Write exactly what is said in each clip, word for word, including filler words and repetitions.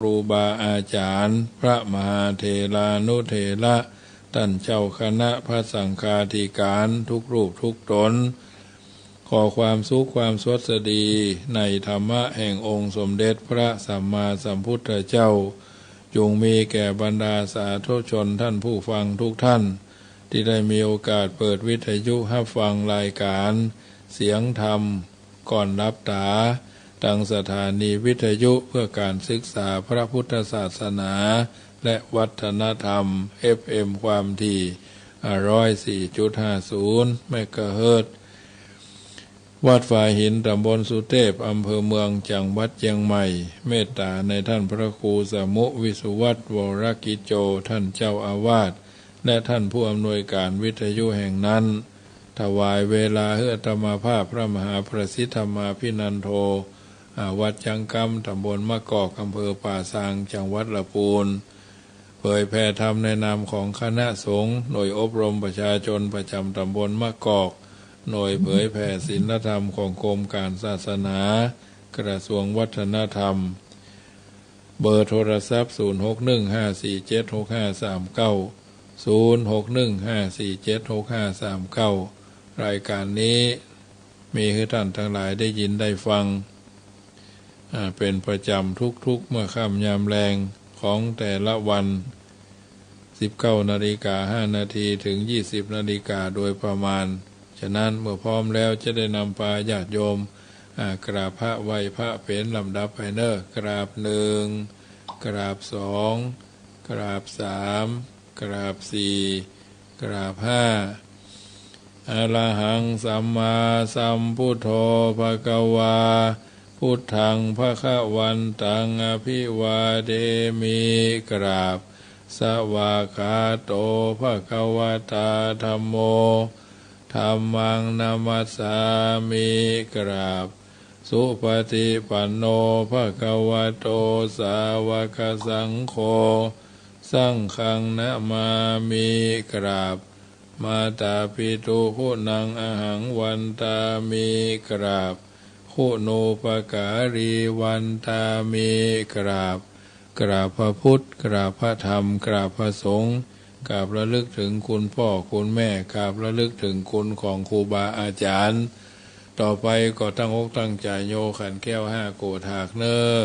ครูบาอาจ๋ารย์ พระมหาเถรานุเถระ ต้านเจ้าคณะพระสังฆาธิการทุกรูปทุกต๋น ขอความสุขความสวัสดีในธรรมะแห่งองค์สมเด็จพระสัมมาสัมพุทธเจ้า จงมีแก่บรรดาสาธุชนต้านผู้ฟังทุกต้าน ตี้ได้มีโอกาสเปิดวิทยุฮับฟังรายก๋านเสียงธรรมก่อนหลับต๋า ตางสถานีวิทยุเพื่อก๋านศึกษาพระพุทธศาสนาและวัฒนธรรม เอฟเอ็ม ความถี่ ห้าร้อยสี่จุดห้าศูนย์ เมกะเฮิรตซ์ วัดฝายหิน ต๋ำบลสุเตพ อำเภอเมือง จังหวัดเจียงใหม่ เมตต๋าในต้านพระครูสมุ วิสุวัฒน์ วรกิจโจ ต้านเจ้าอาวาส และต้านผู้อำนวยก๋านวิทยุแห่งนั้น ถวายเวลาหื้ออาตมาภาพพระมหาประสิทธิ์ธรรมาภินันโท อ่า วัดจังกำ ต๋ำบลมะกอก อำเภอป่าซาง จังหวัดละปูน เผยแผ่ธรรมในนามของคณะสงฆ์ หน่วยอบรมประชาชนประจ๋ำต๋ำบลมะกอก หน่วยเผยแผ่ศีลธรรมของกรมก๋านศาสนา กระทรวงวัฒนธรรม เบอร์โทรศัพท์ ศูนย์หกหนึ่งห้าสี่เจ็ดหกห้าสามเก้า ศูนย์หกหนึ่งห้าสี่เจ็ดหกห้าสามเก้า รายก๋านนี้มีหื้อต้านตังหลายได้ยินได้ฟัง อ่า เป๋นประจ๋ำทุกๆ เมื่อค่ำยามแลงของแต่ละวัน สิบเก้านาฬิกาห้านาที เถิง ยี่สิบนาฬิกาโดยประมาณ ฉะนั้นเมื่อพร้อมแล้วจะได้นำปาญาติโยม อ่า กราบพระไหว้พระเป๋นลำดับไปเน่อ กราบหนึ่ง กราบสอง กราบสาม กราบสี่ กราบห้า อะระหังสัมมาสัมพุทโธ ภะคะวา พุทธัง ภะคะวันตัง อะภิวาเทมิ กราบ สวากขาโต ภะคะวะตา ธัมโม ธัมมัง นะมัสสามิ กราบ สุปะฏิปันโน ภะคะวะโต สาวะกะสังโฆ สังฆัง นะมามิ กราบ มาตาปิตุ คุณัง อะหัง วันตามิ กราบ คุณูปการี วันตามิ กราบ กราบพระพุทธ กราบพระธรรม กราบพระสงฆ์ กราบระลึกเถิงคุณพ่อคุณแม่ กราบระลึกเถิงคุณของครูบาอาจ๋ารย์ ต่อไปก็ตั้งอกตั้งใจ๋โยขันแก้วห้าโกฏฐากเน่อ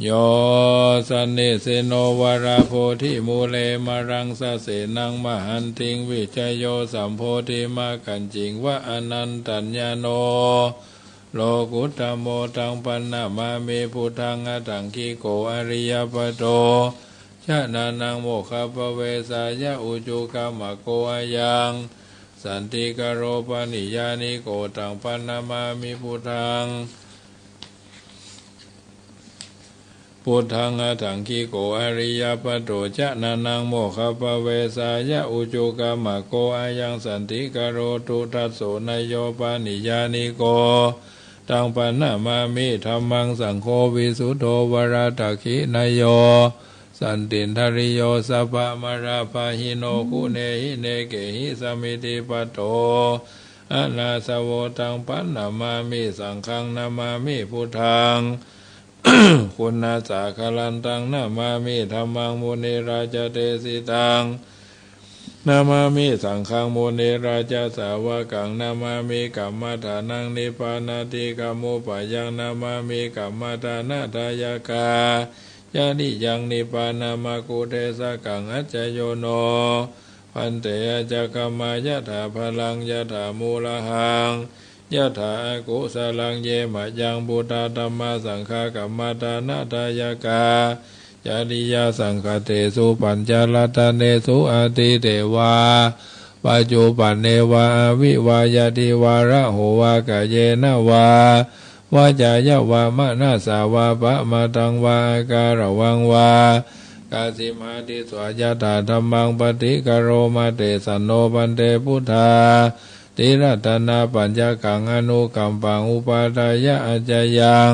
โย สันนิสินโน วะระโพธิมูเล มะรังสะเสนัง มะหันติง วิชโย สัมโพธิมะกัญญิง วะ อะนันตัญญาโณ โลกุตตะโม ตังปันนะมามิ พุทธัง อะทังคิโก อะริยะปะโต จะนะนัง โมคคัพพะเวสายะ อุจุกัมมะโก อะยัง สันติกะโร ปะนิยานิโก ตังปันนะมามิ พุทธัง พุทธัง อะทังคิโก อะริยะปะโต จะนะนัง โมคคัพพะเวสายะ อุจุกัมมะโก อะยัง สันติกะโร ตุทัสโส นะโย ปะนิยานิโก ตังปันนะมามิ ธัมมัง สังโฆ วิสุทโธ วะระทักขินะโย สันตินทะริโย สัพพะมะระปะหิโน กุเณหิ เณเกหิ สะมิทธิปะโต อะนาสะโว ตังปันนะมามิ สังฆัง นะมามิ พุทธัง คุณัสสะคะลันตัง นะมามิ ธัมมัง มุนิราชะเดสิตัง นะมามิ สังฆัง มุนิราชะสาวะกัง นะมามิ กัมมะฐานัง นิพพานาธิกามุปปะยัง นะมามิ กัมมะฐานะทายะกา จริยัง นิพพานะมะกุเทศะกัง อัจจโยโน ภันเต อัจจคัมมะ ยะถาพะลัง ยะถามูละหัง ยะถาอะกุสะลัง เยมะยัง พุทธา ธัมมา สังฆา กัมมะฐานะทายะกา จริยาสังคะเตสุ ปัญจรัตเนสุ อะทิเตวา ปัจจุปันเนวา อะวิวา ยะทิวา ระโหวา กะเยนะวา วาจายะวา มะนะสสะวา ปะมะทังวา อะกาละวังวา กะสิมาทิสสะ ยะถาธัมมัง ปะฏิกะโรมะ เตสันโน ภันเต พุทธาทิรัตตะนาปัญจะกัง อะนุกัมปัง อุปาทายะ อัจจยัง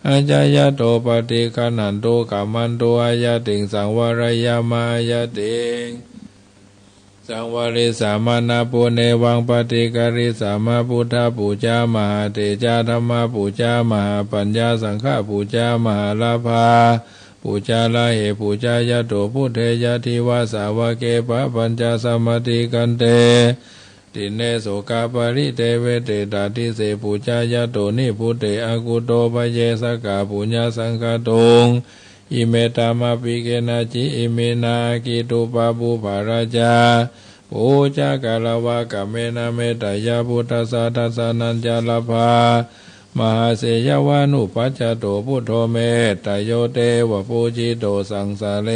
อัจจยะโต ปะฏิกะนันตุ กัมมันตุ อะยะติงสัง วะระยะมะ อะยะติง สังวาริสสามา นะปุเณวังปะติการิสสามา พุทธปูจา มหาเตจา ธัมมปูจา มหาปัญญา สังฆปูจา มหาลาภา ปูจา ลาเหปูจายะโต พุทเทยะ ทีวะสาวะเก ปะปัญจสมาติกันเต ติเณ โสกาปะริเตเว เตตาทิเส ปูจายะโต นิพพุเต อกุโต ปะเยสกา ปุญญสังคาตุง อิเม ตามะปิ เกนะจิ อิมินา อากิตุปะปุปปะราชา ปูจา กาละวะกะเมนะ เมตตะยะ พุทธัสสะ ทัสสะนัญจะละภา มหาเสยะวานุปัจจโต พุทโธ เมตตะโย เตวะปูจิโต สังสาเร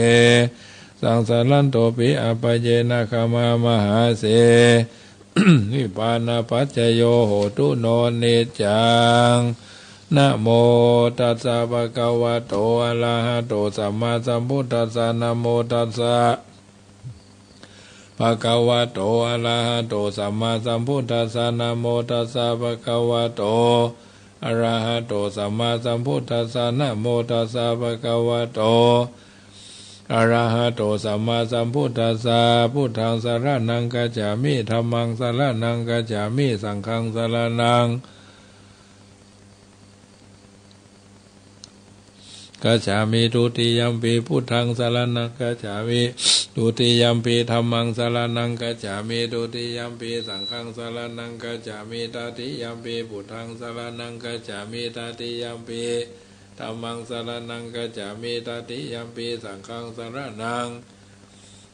สังสารันโตปิ อัปปะเยนะ ขะมะ มหาเส นิพพานะปัจจโย โหตุ โน นิจจัง นะโมตัสสะ ภะคะวะโต อะระหะโต สัมมาสัมพุทธัสสะ นะโมตัสสะ ภะคะวะโต อะระหะโต สัมมาสัมพุทธัสสะ นะโมตัสสะ ภะคะวะโต อะระหะโต สัมมาสัมพุทธัสสะ นะโมตัสสะ ภะคะวะโต อะระหะโต สัมมาสัมพุทธัสสะ พุทธังสะระณังคัจฉามิ ธัมมังสะระณังคัจฉามิ สังฆังสะระณัง คัจฉามิ ทุติยัมปิ พุทธังสะระณังคัจฉามิ ทุติยัมปิ ธัมมังสะระณังคัจฉามิ ทุติยัมปิ สังฆังสะระณังคัจฉามิ ตติยัมปิ พุทธังสะระณังคัจฉามิ ตติยัมปิ ธัมมังสะระณังคัจฉามิ ตติยัมปิ สังฆังสะระณัง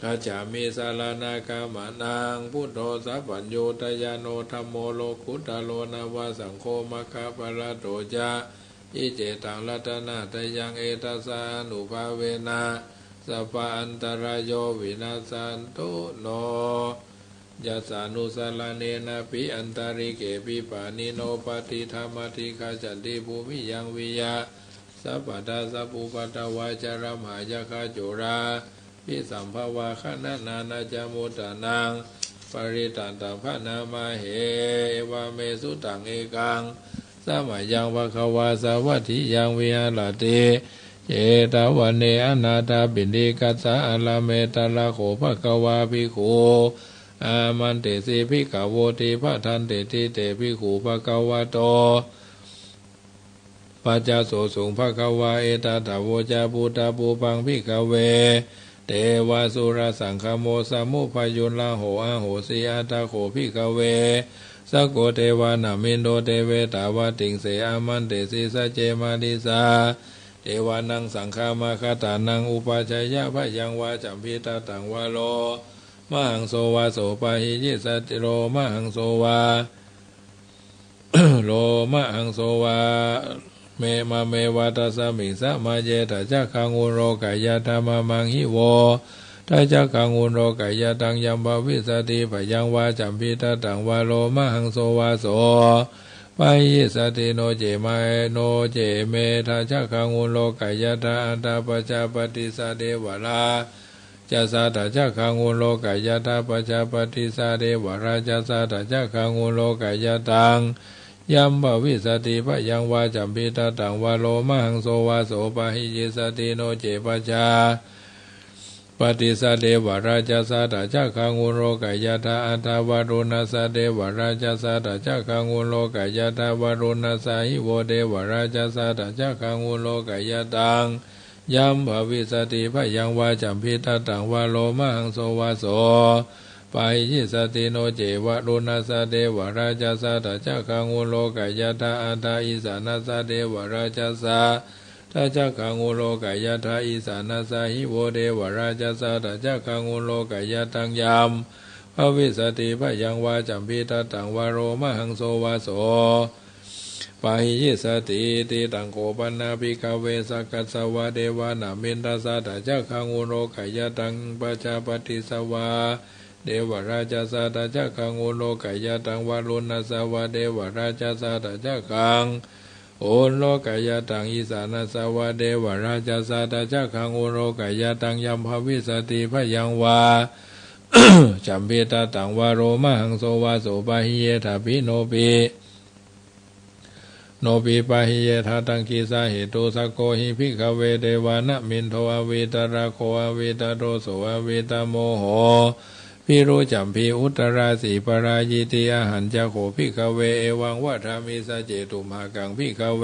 คัจฉามิ สะระณะกะมะนัง พุทโธ สัพพัญญูตะญาโณ ธัมโม โลกุตตะโร นะวะ สังโฆ มัคคะปะระโต จะ ยิเจตัง รัตนะตะยัง เอตัสสะ อานุภาเวนะ สัพพะอันตะราโย วินัสสันตุ โน ยัสสานุสะระเณนะปิ อันตะริกเขปิ ปาณิโน ปะติฏฐะ มัตถิคัจฉันติ ภูมิยัง วิยะ สัพพะทา สัพพุปะทะวา จะรำหา ยักขะ โจรา ปิสัมภะวะ คะณะนานะ จะมุตตะนัง ปะริตตันตะ ผะนะมะเห เอวะเม สุตัง เอกัง สะมะยัง ภะคะวา สาวัตถิยัง วิหะระติ เจตะวะเน อนาถะปิณฑิกัสสะ อารามะ ตะถะโข ภะคะวา ภิกขุ อามันเตสิ ภิกขะโวติ ภะทันเตติ เต ภิกขุ ภะคะวะโต ปัสสะโสสุง ภะคะวา เอตะถะโวจะ พุทธัง ปุพพัง ภิกขะเว เตวะสุรสังคะโม สะมุปพะยุตทะโห อะโหสิ อะถะโข ภิกขะเว สะโก เตวะนะมินโท เตเวตะวะติงเส อามันเตสิ สัจเจมะ ดิสสา เตวะนัง สังฆะมะคะตานัง อุปัชฌายะ พะยังวา จัมภิทัตตังวะ โลมะหังโสวะ โสปะหิยิสสะติ โลมะหังโสวะ โลมะหังโสวะ เม มะเมวะ ตัสสะมิง สะมะเย ทัจจะฆัง อุโรกะยะถะ มะมังหิโว ทัจจะฆัง อุโรกะยะทัง ยัมภะวิสสะติ พะยังวา จัมภิทัตตังวะ โลมะหังโสวะ โสปะหิยิสสะติ โนเจ มะ โนเจ เม ทัจจะฆัง อุโรกะยะถะ อัฏฐะปัจจะปะติสสะ เตวะรา จัสสะ ทัจจะฆัง อุโรกะยะถะ ปัจจะปะติสสะ เตวะราชะสัสสะ ทัจจะฆัง อุโรกะยะทัง ยัมภะวิสสะติ พะยังวา จัมภิทัตตังวะ โลมะหังโสวะ โสปะหิยิสสะติ โนเจ ปัจจะปะติสสะ เตวะราชะสัสสะ ทัจจะฆัง อุโรกะยะถะ อัฏฐะวะรุณัสสะ เตวะราชะสัสสะ ทัจจะฆัง อุโรกะยะถะ วะรุณัสสะหิโว เตวะราชะสัสสะ ทัจจะฆัง อุโรกะยะทัง ยัมภะวิสสะติ พะยังวา จัมภิทัตตังวะ โลมะหังโสวะ โสปะหิยิสสะติ โนเจ วะรุณัสสะ เตวะราชะสัสสะ ทัจจะฆัง อุโรกะยะถะ อัฏฐะอิสานัสสะ เตวะราชะสัสสะ ทัจจะฆัง อุโรกะยะถะ อิสานัสสะหิโว เตวะราชะสัสสะ ทัจจะฆัง อุโรกะยะทัง ยัมภะวิสสะติ พะยังวา จัมภิทัตตังวะ โลมะหังโสวะ โส ปะหิยิสสะติ ติตัง โข ปะนะ ภิกขะเว สักกัสสะวะ เตวะนะมินทัสสะ ทัจจะฆัง อุโรกะยะทัง ปัจจะปะติสสะวะ เตวะราชะสัสสะ ทัจจะฆัง อุโรกะยะทัง วะรุณัสสะวะ เตวะราชะสัสสะ ทัจจะฆัง อุโรกะยะทัง อิสานัสสะวะ เตวะราชะสัสสะ ทัจจะฆัง อุโรกะยะทัง ยัมภะวิสสะติ พะยังวา จัมภิทัตตังวะ โลมะหังโสวะ โสปะหิเยถะ ปิ โนปิ โนปิ ปะหิเยถะ ทัง คิสสะเหตุ สักโข หิ ภิกขะเว เตวะนะมินโท อวิตตะระโข อวิตตะโดโส อวิตตะโมโห พิรุจัมภีอุตราสีปารายิติ อาหัญจะโข ภิกขเว เอวังวะทามิ สัจเจตุมหากัง ภิกขเว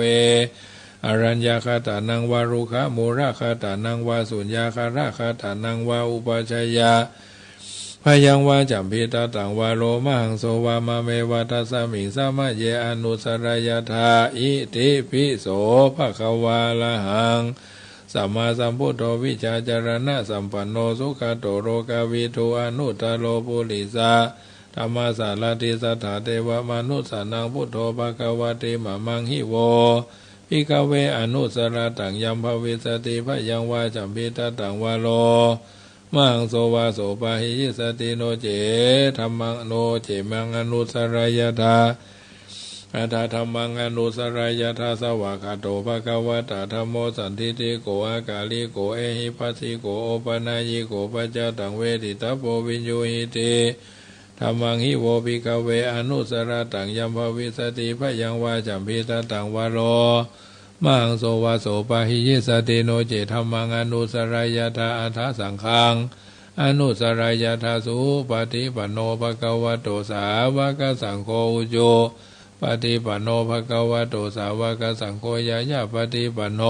อรัญญาคตานังวารุขะมูลคตานังวาสุญญาคารคตานังวาอุปัชชยะ พยังวาจัมภีตตังวาโลมหังโสวามะเมวะ ตัสสมิงสมะเย อนุสสะระยะถา อิติปิโส ภะคะวา อะระหัง สัมมาสัมพุทโธ วิชชาจารณะสัมปันโน สุขะโต โลกะวิทู อนุตตะโร ปุริสะธัมมะสารัตถิ สัตถาเตวะมนุสสานัง พุทโธ ภะคะวะติ มะมัง หิโว ภิกขเว อนุสสะระตัง ยัมภวิสสะติ พยังวาจัมภีตตังวาโลมหังโสวาโสปะหิยิสสะติ โนเจธัมมัง โนเจมัง อนุสสะระยะถา อัตถะธัมมัง อนุสสะระยะถา สวากขาโต ภะคะวะตะ ธัมโม สันทิฏฐิโก อะกาลิโก เอหิปัสสิโก โอปะนายยิโก ปัจจะตัง เวทิตัพโพ วิญญูหิติ ธัมมัง หิโว ภิกขเว อนุสสะระตัง ยัมภวิสสะติ พยังวาจัมภีตตังวาโลมหังโสวาโสปะหิยิสสะติ โนเจธัมมัง อนุสสะระยะถา อัตถะสังฆัง อนุสสะระยะถา สุปะฏิปันโน ภะคะวะโต สาวะกะสังโฆ อุจุปะฏิปันโน ภะคะวะโต สาวะกะสังโฆ ญาญาปะฏิปันโน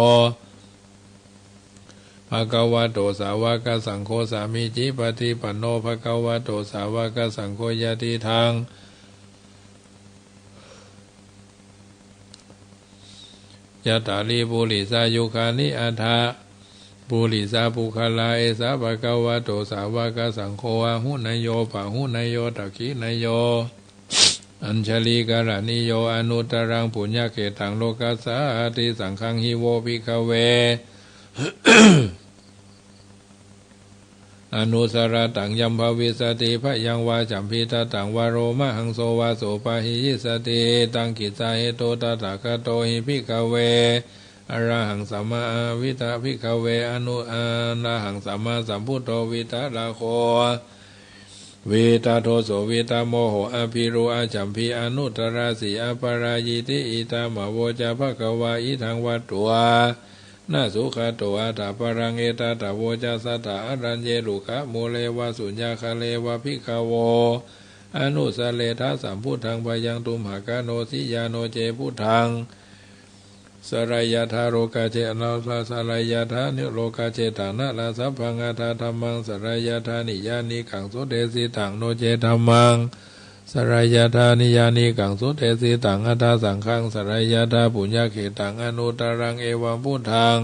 ภะคะวะโต สาวะกะสังโฆ สามีจิปะฏิปันโน ภะคะวะโต สาวะกะสังโฆ ญาติทัง ยัตถาริปุริสายุคานิ อัตถะปุริสาปุคคลา เอสะ ภะคะวะโต สาวะกะสังโฆ อาหุเนยโย ปะหุเนยโย ดักขิเนยโย อัญชลีกะระณีโย อนุตตรัง ปุญญะเขตัง โลกัสสาติ สังฆัง หิโว ภิกขเว อนุสสะระตัง ยัมภวิสสะติ พยังวาจัมภีตตังวาโลมหังโสวาโสปะหิยิสสะติ ตังกิจจาเหตุ ตถาคโต หิ ภิกขเว อะระหัง สัมมาอาวิทะ ภิกขเว อนุ อะระหัง สัมมาสัมพุทโธ วีตะราโค วีตะโทโส วีตะโมโห อะภิรุอาจัมภี อนุตตราสี อะปะรายิติ อิทัง อโวจะ ภะคะวา อิทัง วัตถุ อานะ สุขะโต อัตถะปะรัง เอตัตถะ โวจะสสัตถะ อะรัญเย รุกขะมูเล วาสุญญาคาเล วา ภิกขโว อนุสสะเรทะ สัมพุทธัง พยัง ตุมหาคะโน สิยา โนเจ พุทธัง สะระยะถา โลกัสเช อนุสสะระยะถา โลกัสเชตัง นะระสัพพัง อัตถะธัมมัง สะระยะถา นิยานิกัง สุเตสิตัง โนเจธัมมัง สะระยะถา นิยานิกัง สุเตสิตัง อัตถะสังฆัง สะระยะถา ปุญญะเขตัง อนุตตรัง เอวัง พุทธัง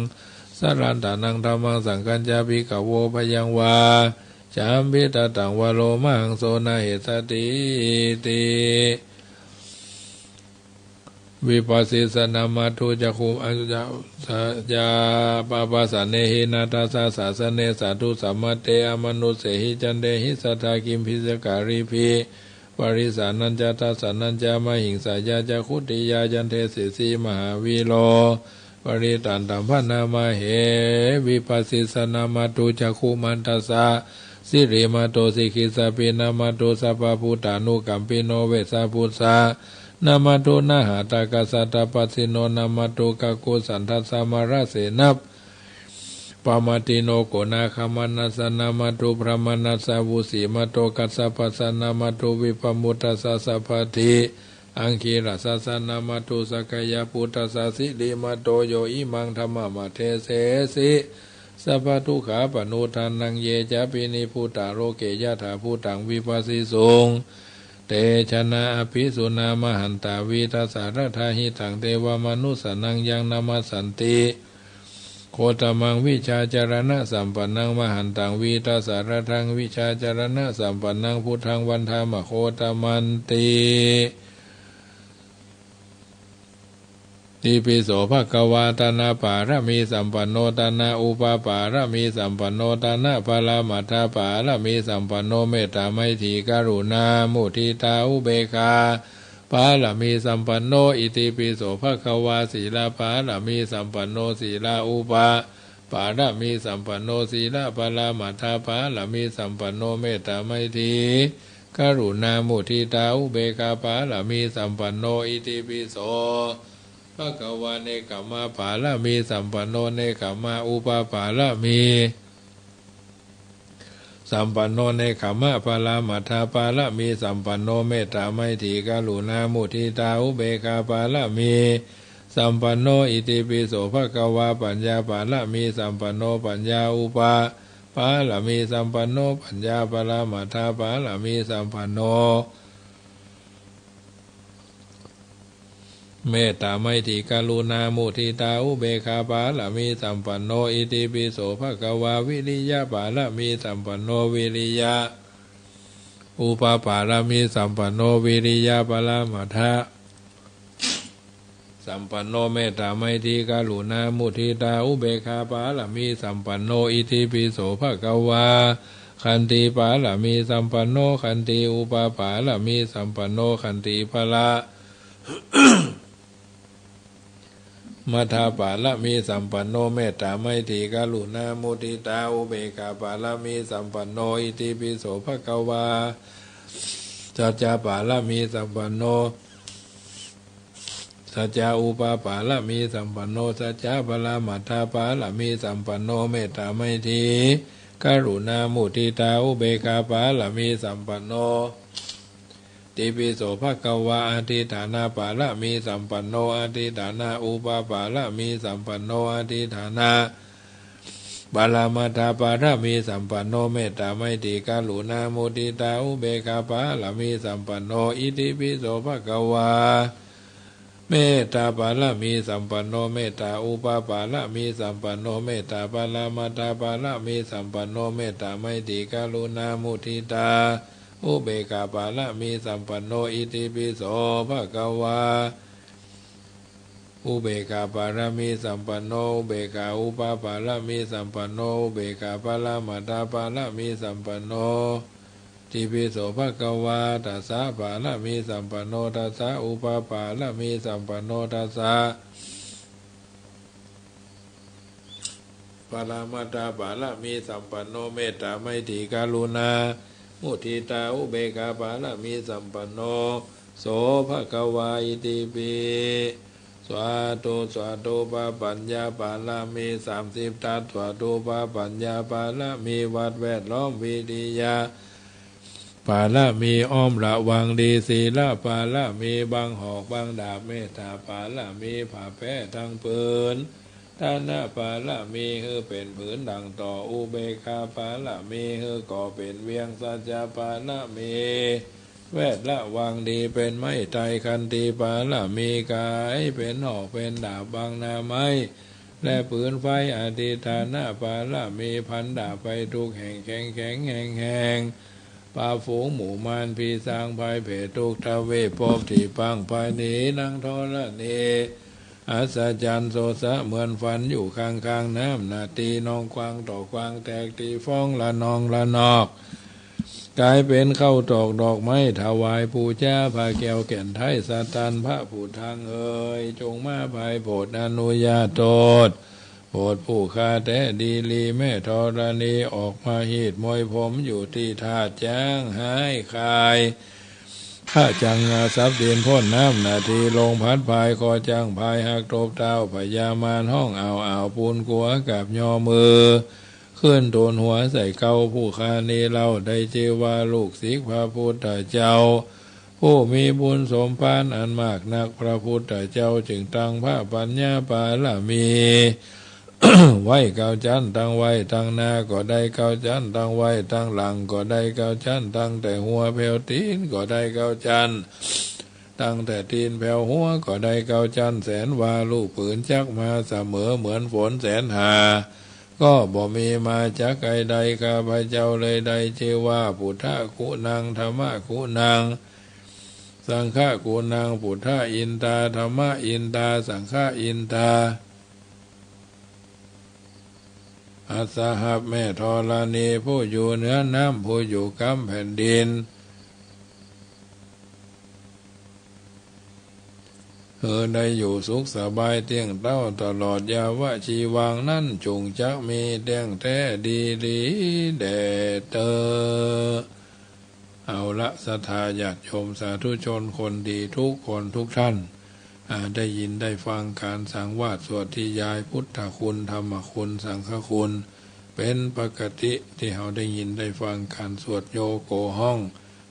สะระตะนัง ธัมมัง สังฆัญจะ ภิกขโว พยังวาจัมภีตตังวาโลมหังโส นะเหสะตีติ วิปัสสิสะ นะมัตถุ จักขุ อัญจะ สะ ยา ปะปะสะเนหิ นาทัสสะ สาสะเน สาธุ สัมมะเต อมะนุสเสหิ จันเตหิ สัตถา กิมพิสะการิภิ ปะริสานัญจะ ทัสสะนัญจะ มะหิงสายา จักขุติยา ยันเทสิสี มหาวีโร ปะริตตันตะ พะนะมะเห วิปัสสิสะ นะมัตถุ จักขุมันตัสสะ สิริมาโต สิขิสะปิ นะมัตถุ สัพพะพุทธานุกัมปิโน เวสสะปุสสะ นะมัตถุ นะหะตะกะสสะ ตะปะสสิโน นะมัตถุ กะกุสสันทัสสะ มะระเสนะ ปะมะติโน โกนาคะมะนัสสะ นะมัตถุ พรหมะนัสสะ วุสิมะโต กัสสะปัสสะ นะมัตถุ วิปะมุตตัสสะ สัพพะทิ อังคีรัสสัสสะ นะมัตถุ สักกายะปุตตัสสะ สิริมาโต โย อิมัง ธัมมะมะเทเสสิ สัพพะทุกขาปะนุทานัง เยจะปิ นิพพุตตา โลเก ยะถาภูตัง วิปัสสิสุง เตชะนะ อะภิสุนะ มะหันตา วีตะสะระทา หิตัง เตวะมะนุสสานัง ยัง นะมัสสันติ โคตมัง วิชชาจะระณะสัมปันนัง มะหันตัง วีตะสะระทัง วิชชาจะระณะสัมปันนัง พุทธัง วันทะมะ โคตมันติ ติปิโส ภะคะวา ตะนะปะระมีสัมปันโน ตะนะอุปะปะระมีสัมปันโน ตะนะปะระมัตถะปะระมีสัมปันโน เมตตา ไมตรี กรุณา มุทิตา อุเบกขา ปะระมีสัมปันโน อิติปิโส ภะคะวา สีละปะระมีสัมปันโน สีละอุปะปะระมีสัมปันโน สีละปะระมัตถะปะระมีสัมปันโน เมตตา ไมตรี กรุณา มุทิตา อุเบกขา ปะระมีสัมปันโน อิติปิโส ภะคะวา เนกขัมมะปะระมีสัมปันโน เนกขัมมะอุปะปะระมี สัมปันโน เนกขัมมะปะระมัตถปะระมีสัมปันโน เมตตาไมตรีกรุณามุทิตาอุเบกขาปะระมีสัมปันโน อิติปิโสภะคะวา ปัญญาปะระมีสัมปันโน ปัญญาอุปปะระมีสัมปันโน ปัญญาปะระมัตถปะระมีสัมปันโน เมตตาไมตรีกรุณามุทิตาอุเบกขาปะระมีสัมปันโน อิติปิโสภะคะวา วิริยะปะระมีสัมปันโน วิริยะอุปปะระมีสัมปันโน วิริยะปะระมัตถะสัมปันโน เมตตาไมตรีกรุณามุทิตาอุเบกขาปะระมีสัมปันโน อิติปิโสภะคะวา ขันติปะระมีสัมปันโน ขันติอุปปะระมีสัมปันโน ขันติปะระ มัตถปะระมีสัมปันโน เมตตาไมตรีกรุณามุทิตาอุเบกขาปะระมีสัมปันโน อิติปิโสภะคะวา สัจจะปะระมีสัมปันโน สัจจะอุปปะระมีสัมปันโน สัจจะปะระมัตถปะระมีสัมปันโน เมตตาไมตรีกรุณามุทิตาอุเบกขาปะระมีสัมปันโน ติปิโสภะคะวา อธิฏฐานะปะระมีสัมปันโน อธิฏฐานะอุปปะระมีสัมปันโน อธิฏฐานะปะระมัตถปะระมีสัมปันโน เมตตาไมตรีกรุณามุทิตาอุเบกขาปะระมีสัมปันโน อิติปิโสภะคะวา เมตตาปะระมีสัมปันโน เมตตาอุปปะระมีสัมปันโน เมตตาปะระมัตถปะระมีสัมปันโน เมตตาไมตรีกรุณามุทิตาอุเบกขาปะระมีสัมปันโน อิติปิโสภะคะวา อุเบกขาปะระมีสัมปันโน อุเบกขาอุปปะระมีสัมปันโน อุเบกขาปะระมัตถปะระมีสัมปันโน ติปิโสภะคะวา ทัสสะปะระมีสัมปันโน ทัสสะอุปปะระมีสัมปันโน ทัสสะปะระมัตถปะระมีสัมปันโน เมตตาไมตรีกรุณามุทิตาอุเบกขาปะระมีสัมปันโน โสภะคะวา อิติปิ สาธุ สาธุ ปะปัญญาปะระมีสามสิบทัศ สาธุ ปะปัญญาปะระมีวัดแวดล้อมวิทยาปะระมีอ้อมระวังดี ศีลปะระมีบั้งหอกบั้งดาบ เมตตาปะระมีผ้าแป้ทั้งผืน ทานะปะระมีหื้อเป๋นผืนดั่งต่อ อุเบกขาปะระมีหื้อก่อเป๋นเวียง สัจจะปะระมี แวดระวังดีเป๋นไม้ไทร ขันติปะระมีก๋ายเป๋นหอกเป๋นดาบบังหน้าไม้ และปืนไฟ อธิฏฐานะปะระมีพันดาบไปทุกแห่ง แข็งแข็งแฮงแฮง ปราบฝูงหมู่มารผีสางภัยเผตทุกทวีปภพตี้ปังไปหนี หนังธรณีอัศจรรย์ โสสะเหมือนฝันอยู่ข้างๆ น้ำนาที นองกว้างต่อกว้างแตกตี้ฟองระนองระนอก ก๋ายเป๋นข้าวตอกดอกไม้ถวายปู๋จา ผ้าแก้วแก่นไทยสตัน พระผู้ทังเอ๋ย จงมาไพร่โผดอนุญาโตษ โผดผู้ข้าแต๊ดีหลี แม่ธรณีออกมาฮีดมวยผมอยู่ตี้ธาตุจ๊าง หายคาย พระจังงาสับดินพ่นน้ำนาที ลมพัดพายคอจั้งพายหักตบเท้าพญามาร ฮ้องอ้าวอ้าวปูนกั๋วกราบยอมือ ขึ้นตูนหัวใส่เกล้า ผู้ข้านี้เล่าได้จื้อว่าลูกศิษย์พระพุทธเจ้า ผู้มีบุญสมภารอันมากนัก พระพุทธเจ้าจึงตั้งพระปัญญาปะระมี ไว้เก้าจั๊น ตั้งไว้ตั้งหน้าก็ได้เก้าจั๊น ตั้งไว้ตั้งหลังก็ได้เก้าจั๊น ตั้งแต่หัวแผวตี๋นก็ได้เก้าจั๊น ตั้งแต่ตี๋นแผวหัวก็ได้เก้าจั๊น แสนวา ลูกปืนจักมาเสมอเหมือนฝนแสนหา ก็บ่มีมาจักใด ข้าพเจ้าเลยได้จื้อว่า พุทธะกุณัง ธัมมะกุณัง สังฆะกุณัง พุทธะอินทา ธัมมะอินทา สังฆะอินทา อัสสหัส แม่ธรณี ผู้อยู่เหนือน้ำ ผู้อยู่กำแผ่นดิน หื้อได้อยู่สุขสบายเตี้ยงเต๊าตลอดยาวะจีวังนั้น จุ่งจักมีเตี้ยงแต๊ดีหลีแด่เต๊อ เอาละ ศรัทธาญาติโยมสาธุชนคนดีทุกคนทุกท่าน อ่า ได้ยินได้ฟังก๋านสังวาสสวดนิยายพุทธคุณ ธรรมคุณ สังฆคุณ ป๋นปกติตี้เฮาได้ยินได้ฟังก๋านสวดโยโกฮ้อง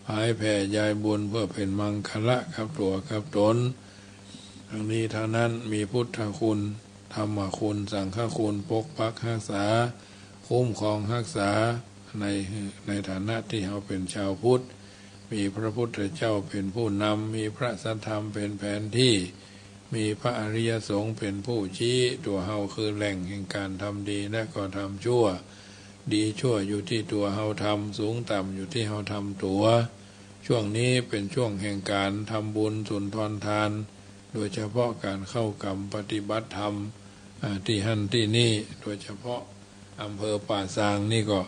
ผายแผ่ยายบุญเปื้อเป๋นมังคละกับตั๋วกับต๋น ตังนี้ตังนั้นมีพุทธคุณ ธรรมคุณ สังฆคุณ ปกปักฮักษา คุ้มครองฮักษา ใน ในฐานะตี้เฮาเป๋นจาวพุทธ มีพระพุทธเจ้าเป๋นผู้นำ มีพระสัทธรรมเป๋นแผนตี้ มีพระอริยสงฆ์เป๋นผู้ชี้ ตั๋วเฮาคือแหล่งแห่งก๋านทำดีและก็ทำชั่ว ดีชั่วอยู่ตี้ตั๋วเฮาทำ สูงต่ำอยู่ตี้เฮาทำตั๋ว ช่วงนี้เป๋นช่วงแห่งก๋านทำบุญสุนทรทาน โดยเฉพาะก๋านเข้ากรรมปฏิบัติธรรม อ่า ตี้หั้นตี้นี่ โดยเฉพาะอำเภอป่าซางนี่ก็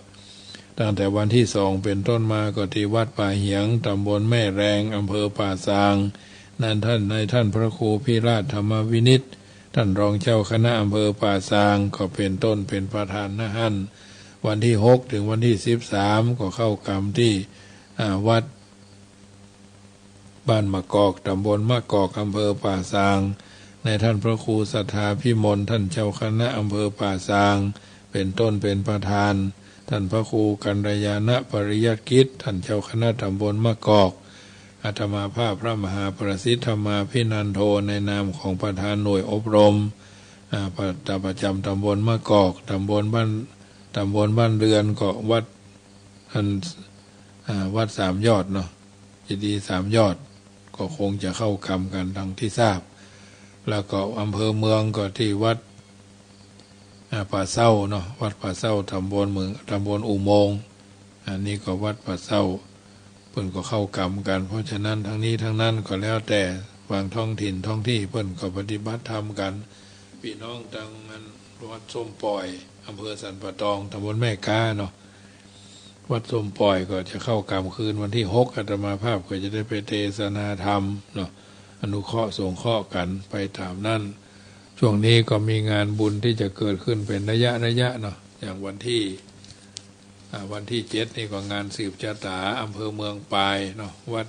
ตั้งแต่วันตี้สองเป๋นต้นมาก็ตี้วัดป่าเหียง ต๋ำบลแม่แรง อำเภอป่าซาง นั้นท่าน ในท่านพระครูพิราชธรรมวินิจ ท่านรองเจ้าคณะอำเภอป่าซาง ก็เป๋นต้นเป๋นประธาน ณ หั้น วันตี้หกเถิงวันตี้สิบสามก็เข้ากรรมตี้ อ่า วัด บ้านมะกอก ต๋ำบลมะกอก อำเภอป่าซาง ในท่านพระครูสัทธาภิมล ท่านเจ้าคณะอำเภอป่าซาง เป๋นต้นเป๋นประธาน ท่านพระครูกัลยาณปริยัติกิจ ท่านเจ้าคณะต๋ำบลมะกอก อาตมาภาพพระมหาประสิทธิ์ธรรมาภินันโท ในนามของประธานหน่วยอบรม อ่า ประ ประจำต๋ำบลมะกอก ต๋ำบลบ้าน ต๋ำบลบ้านเรือนก็วัด อัน อ่า วัดสามยอดเนาะ เจดีย์สามยอด ก็คงจะเข้ากรรมกั๋นดังตี้ทราบ แล้วก็อำเภอเมืองก็ตี้วัด อ่า ป่าเซ้าเนาะ วัดป่าเซ้า ต๋ำบลเมือง ต๋ำบลอุโมงค์ อันนี้ก็วัดป่าเซ้า เปิ้นก็เข้ากรรมกั๋น เพราะฉะนั้นตังนี้ตังนั้นก็แล้วแต่บางท้องถิ่นท้องตี้เปิ้นก็ปฏิบัติธรรมกั๋น ปี้น้องตังอันวัดส้มป่อย อำเภอสันป่าตอง ต๋ำบลแม่ก๊าเนาะ วัดส้มป่อยก็จะเข้ากรรมคืนวันตี้หก อาตมาภาพก็จะได้ไปเตสนาธรรมเนาะ อนุเคราะห์สงเคราะห์กั๋นไปต๋ามนั้น ช่วงนี้ก็มีงานบุญตี้จะเกิดขึ้นเป๋นระยะระยะเนาะ อย่างวันตี้ อ่า วันตี้เจ็ดนี่ก็งานสืบจะต๋าอำเภอเมืองปายเนาะ วัด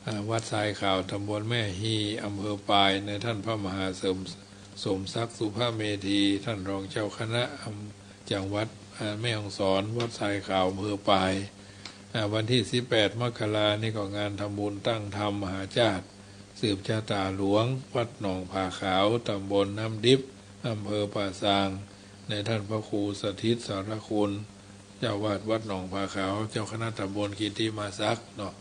อ่า วัดทรายขาว ต๋ำบลแม่ฮี อำเภอปาย ในท่านพระมหาสม สมศักดิ์ สุภเมธี ท่านรองเจ้าคณะอำ จังหวัด อ่า แม่ฮ่องสอน วัดทรายขาว อำเภอปาย อ่า วันตี้สิบแปดมกรานี่ก็งานทำบุญตั้งธรรมมหาชาติ สืบจะต๋าหลวง วัดหนองผาขาว ต๋ำบลน้ำดิบ อำเภอป่าซาง ในท่านพระครูสถิตสารคุณ เจ้าอาวาสวัดหนองผาขาว เจ้าคณะต๋ำบลกิตติมศักดิ์เนาะ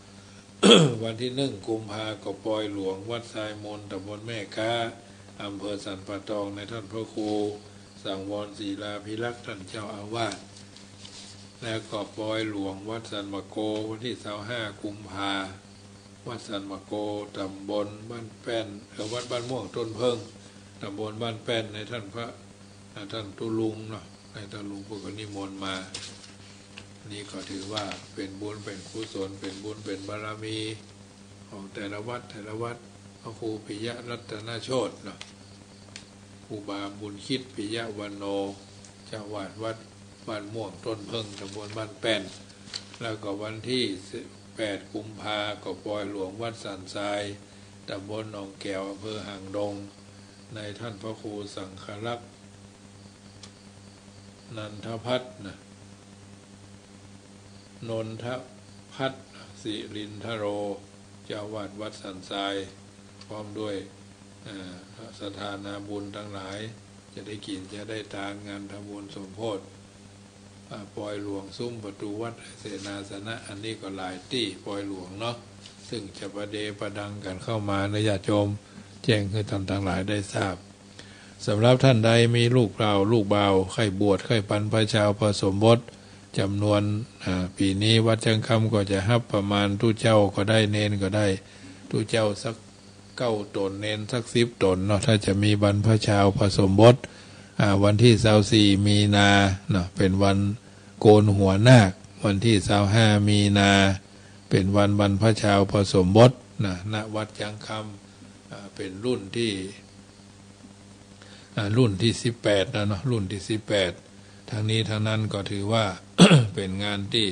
วันตี้หนึ่งกุมภาก็ปอยหลวง วัดทรายมูล ต๋ำบลแม่ก๊า อำเภอสันป่าตอง ในท่านพระครูสังวรศิลาภิรักษ์ ท่านเจ้าอาวาส แล้วก็ปอยหลวง วัดสันป่าโก วันตี้ซาวห้ากุมภา วัดสันป่าโก ต๋ำบลบ้านแป้น เอ่อ วัดบ้านม่วงต้นเผิ้ง ต๋ำบลบ้านแป้น ในท่านพระ อ่า ท่านตุ๊ลุงเนาะ ในตุ๊ลุงเปิ้นก็นิมนต์มา นี่ก็ถือว่าเป๋นบุญเป๋นกุศล เป๋นบุญเป๋นบารมี ของแต่ละวัดแต่ละวัด พระครูปิยะรัตนโชติเนาะ ครูบาบุญคิด ปิยะวันโน เจ้าอาวาสวัดบ้านม่วงต้นเผิ้ง ต๋ำบลบ้านแป้น แล้วก็วันตี้สิบแปดกุมภาก็ปอยหลวงวัดสันทราย ต๋ำบลหนองแก๋ว อำเภอหางดง ในท่านพระครูสังฆรักษ์ นันทพัฒน์นะ นนทพัฒน์ สิรินทโร เจ้าอาวาสวัดสันทราย พร้อมด้วย เอ่อ ศรัทธานาบุญตังหลาย จะได้กิ๋นจะได้ตาน งานทำบุญสมโภช อ่า ปอยหลวง ซุ้มประตู๋วัด เสนาสนะ อันนี้ก็หลายตี้ ปอยหลวงเนาะ ซึ่งจะประเดประดังกั๋นเข้ามานะ ญาติโยม แจ้งหื้อต้านตังหลายได้ทราบ สำหรับต้านใดมีลูกบ่าว ลูกบ่าว ใค่บวช ใค่บรรพชาอุปสมบท จ๋ำนวน อ่า ปี๋นี้วัดจั๊งคำก็จะฮับประมาณ ตุ๊เจ้าก็ได้ เณรก็ได้ ตุ๊เจ้าสักเก้าต๋น เณรสักสิบต๋นเนาะ ถ้าจะมีบรรพชาอุปสมบท อ่า วันตี้ซาวสี่มีนาเนาะ เป๋นวันโกนหัวนาค วันตี้ซาวห้ามีนา เป๋นวันบรรพชาอุปสมบทนะ ณ วัดจั๊งคำ อ่า เป๋นรุ่นตี้ อ่า รุ่นตี้สิบแปดแล้วเนาะ รุ่นตี้สิบแปด ตังนี้ตังนั้นก็ถือว่า เป๋นงานตี้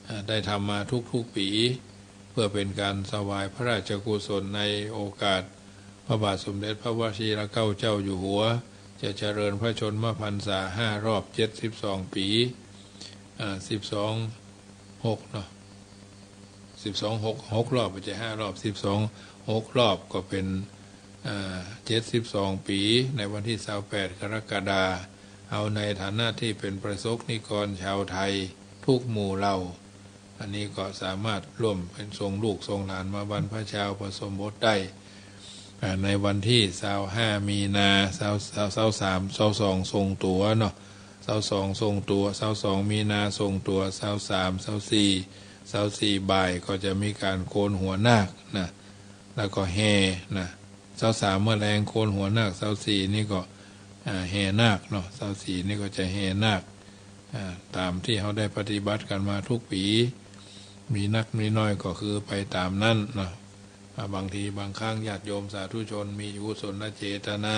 อ่า ได้ทำมาทุกๆ ปี๋ เปื้อเป๋นก๋านถวายพระราชกุศลในโอกาสพระบาทสมเด็จพระวชิรเกล้าเจ้าอยู่หัว จะเจริญพระชนมพรรษาห้ารอบ เจ็ดสิบสองปี๋ อ่า สิบสองหกเนาะ สิบสองหก หกรอบ บ่ใจ้ห้ารอบ สิบสองหกรอบ ก็เป๋น อ่า เจ็ดสิบสองปี๋ ในวันตี้ซาวแปดกรกฎาคม เฮาในฐานะตี้เป๋นประสบนิกรชาวไทยกู้หมู่เหล่า อันนี้ก็สามารถร่วมเป๋นส่งลูกส่งหลานมาบรรพชาอุปสมบทได้ อ่า ในวันตี้ซาวห้ามีนา ซาว ซาว ซาวสาม ซาวสองส่งตั๋วเนาะ ซาวสองส่งตั๋ว ซาวสองมีนาส่งตั๋ว ซาวสาม ซาวสี่ ซาวสี่บ่ายก็จะมีก๋านโกนหัวนาคนะ แล้วก็แห่นะ ซาวสามเมื่อแลงโกนหัวนาค ซาวสี่นี่ก็ อ่า แห่นาคเนาะ ซาวสี่นี่ก็จะแห่นาค อ่า ต๋ามตี้เฮาได้ปฏิบัติกั๋นมากู้ปี๋ มีนักมีน้อยก็คือไปต๋ามนั้นเนาะ อ่า บางทีบางครั้งญาติโยมสาธุชนมีกุศลเจตนา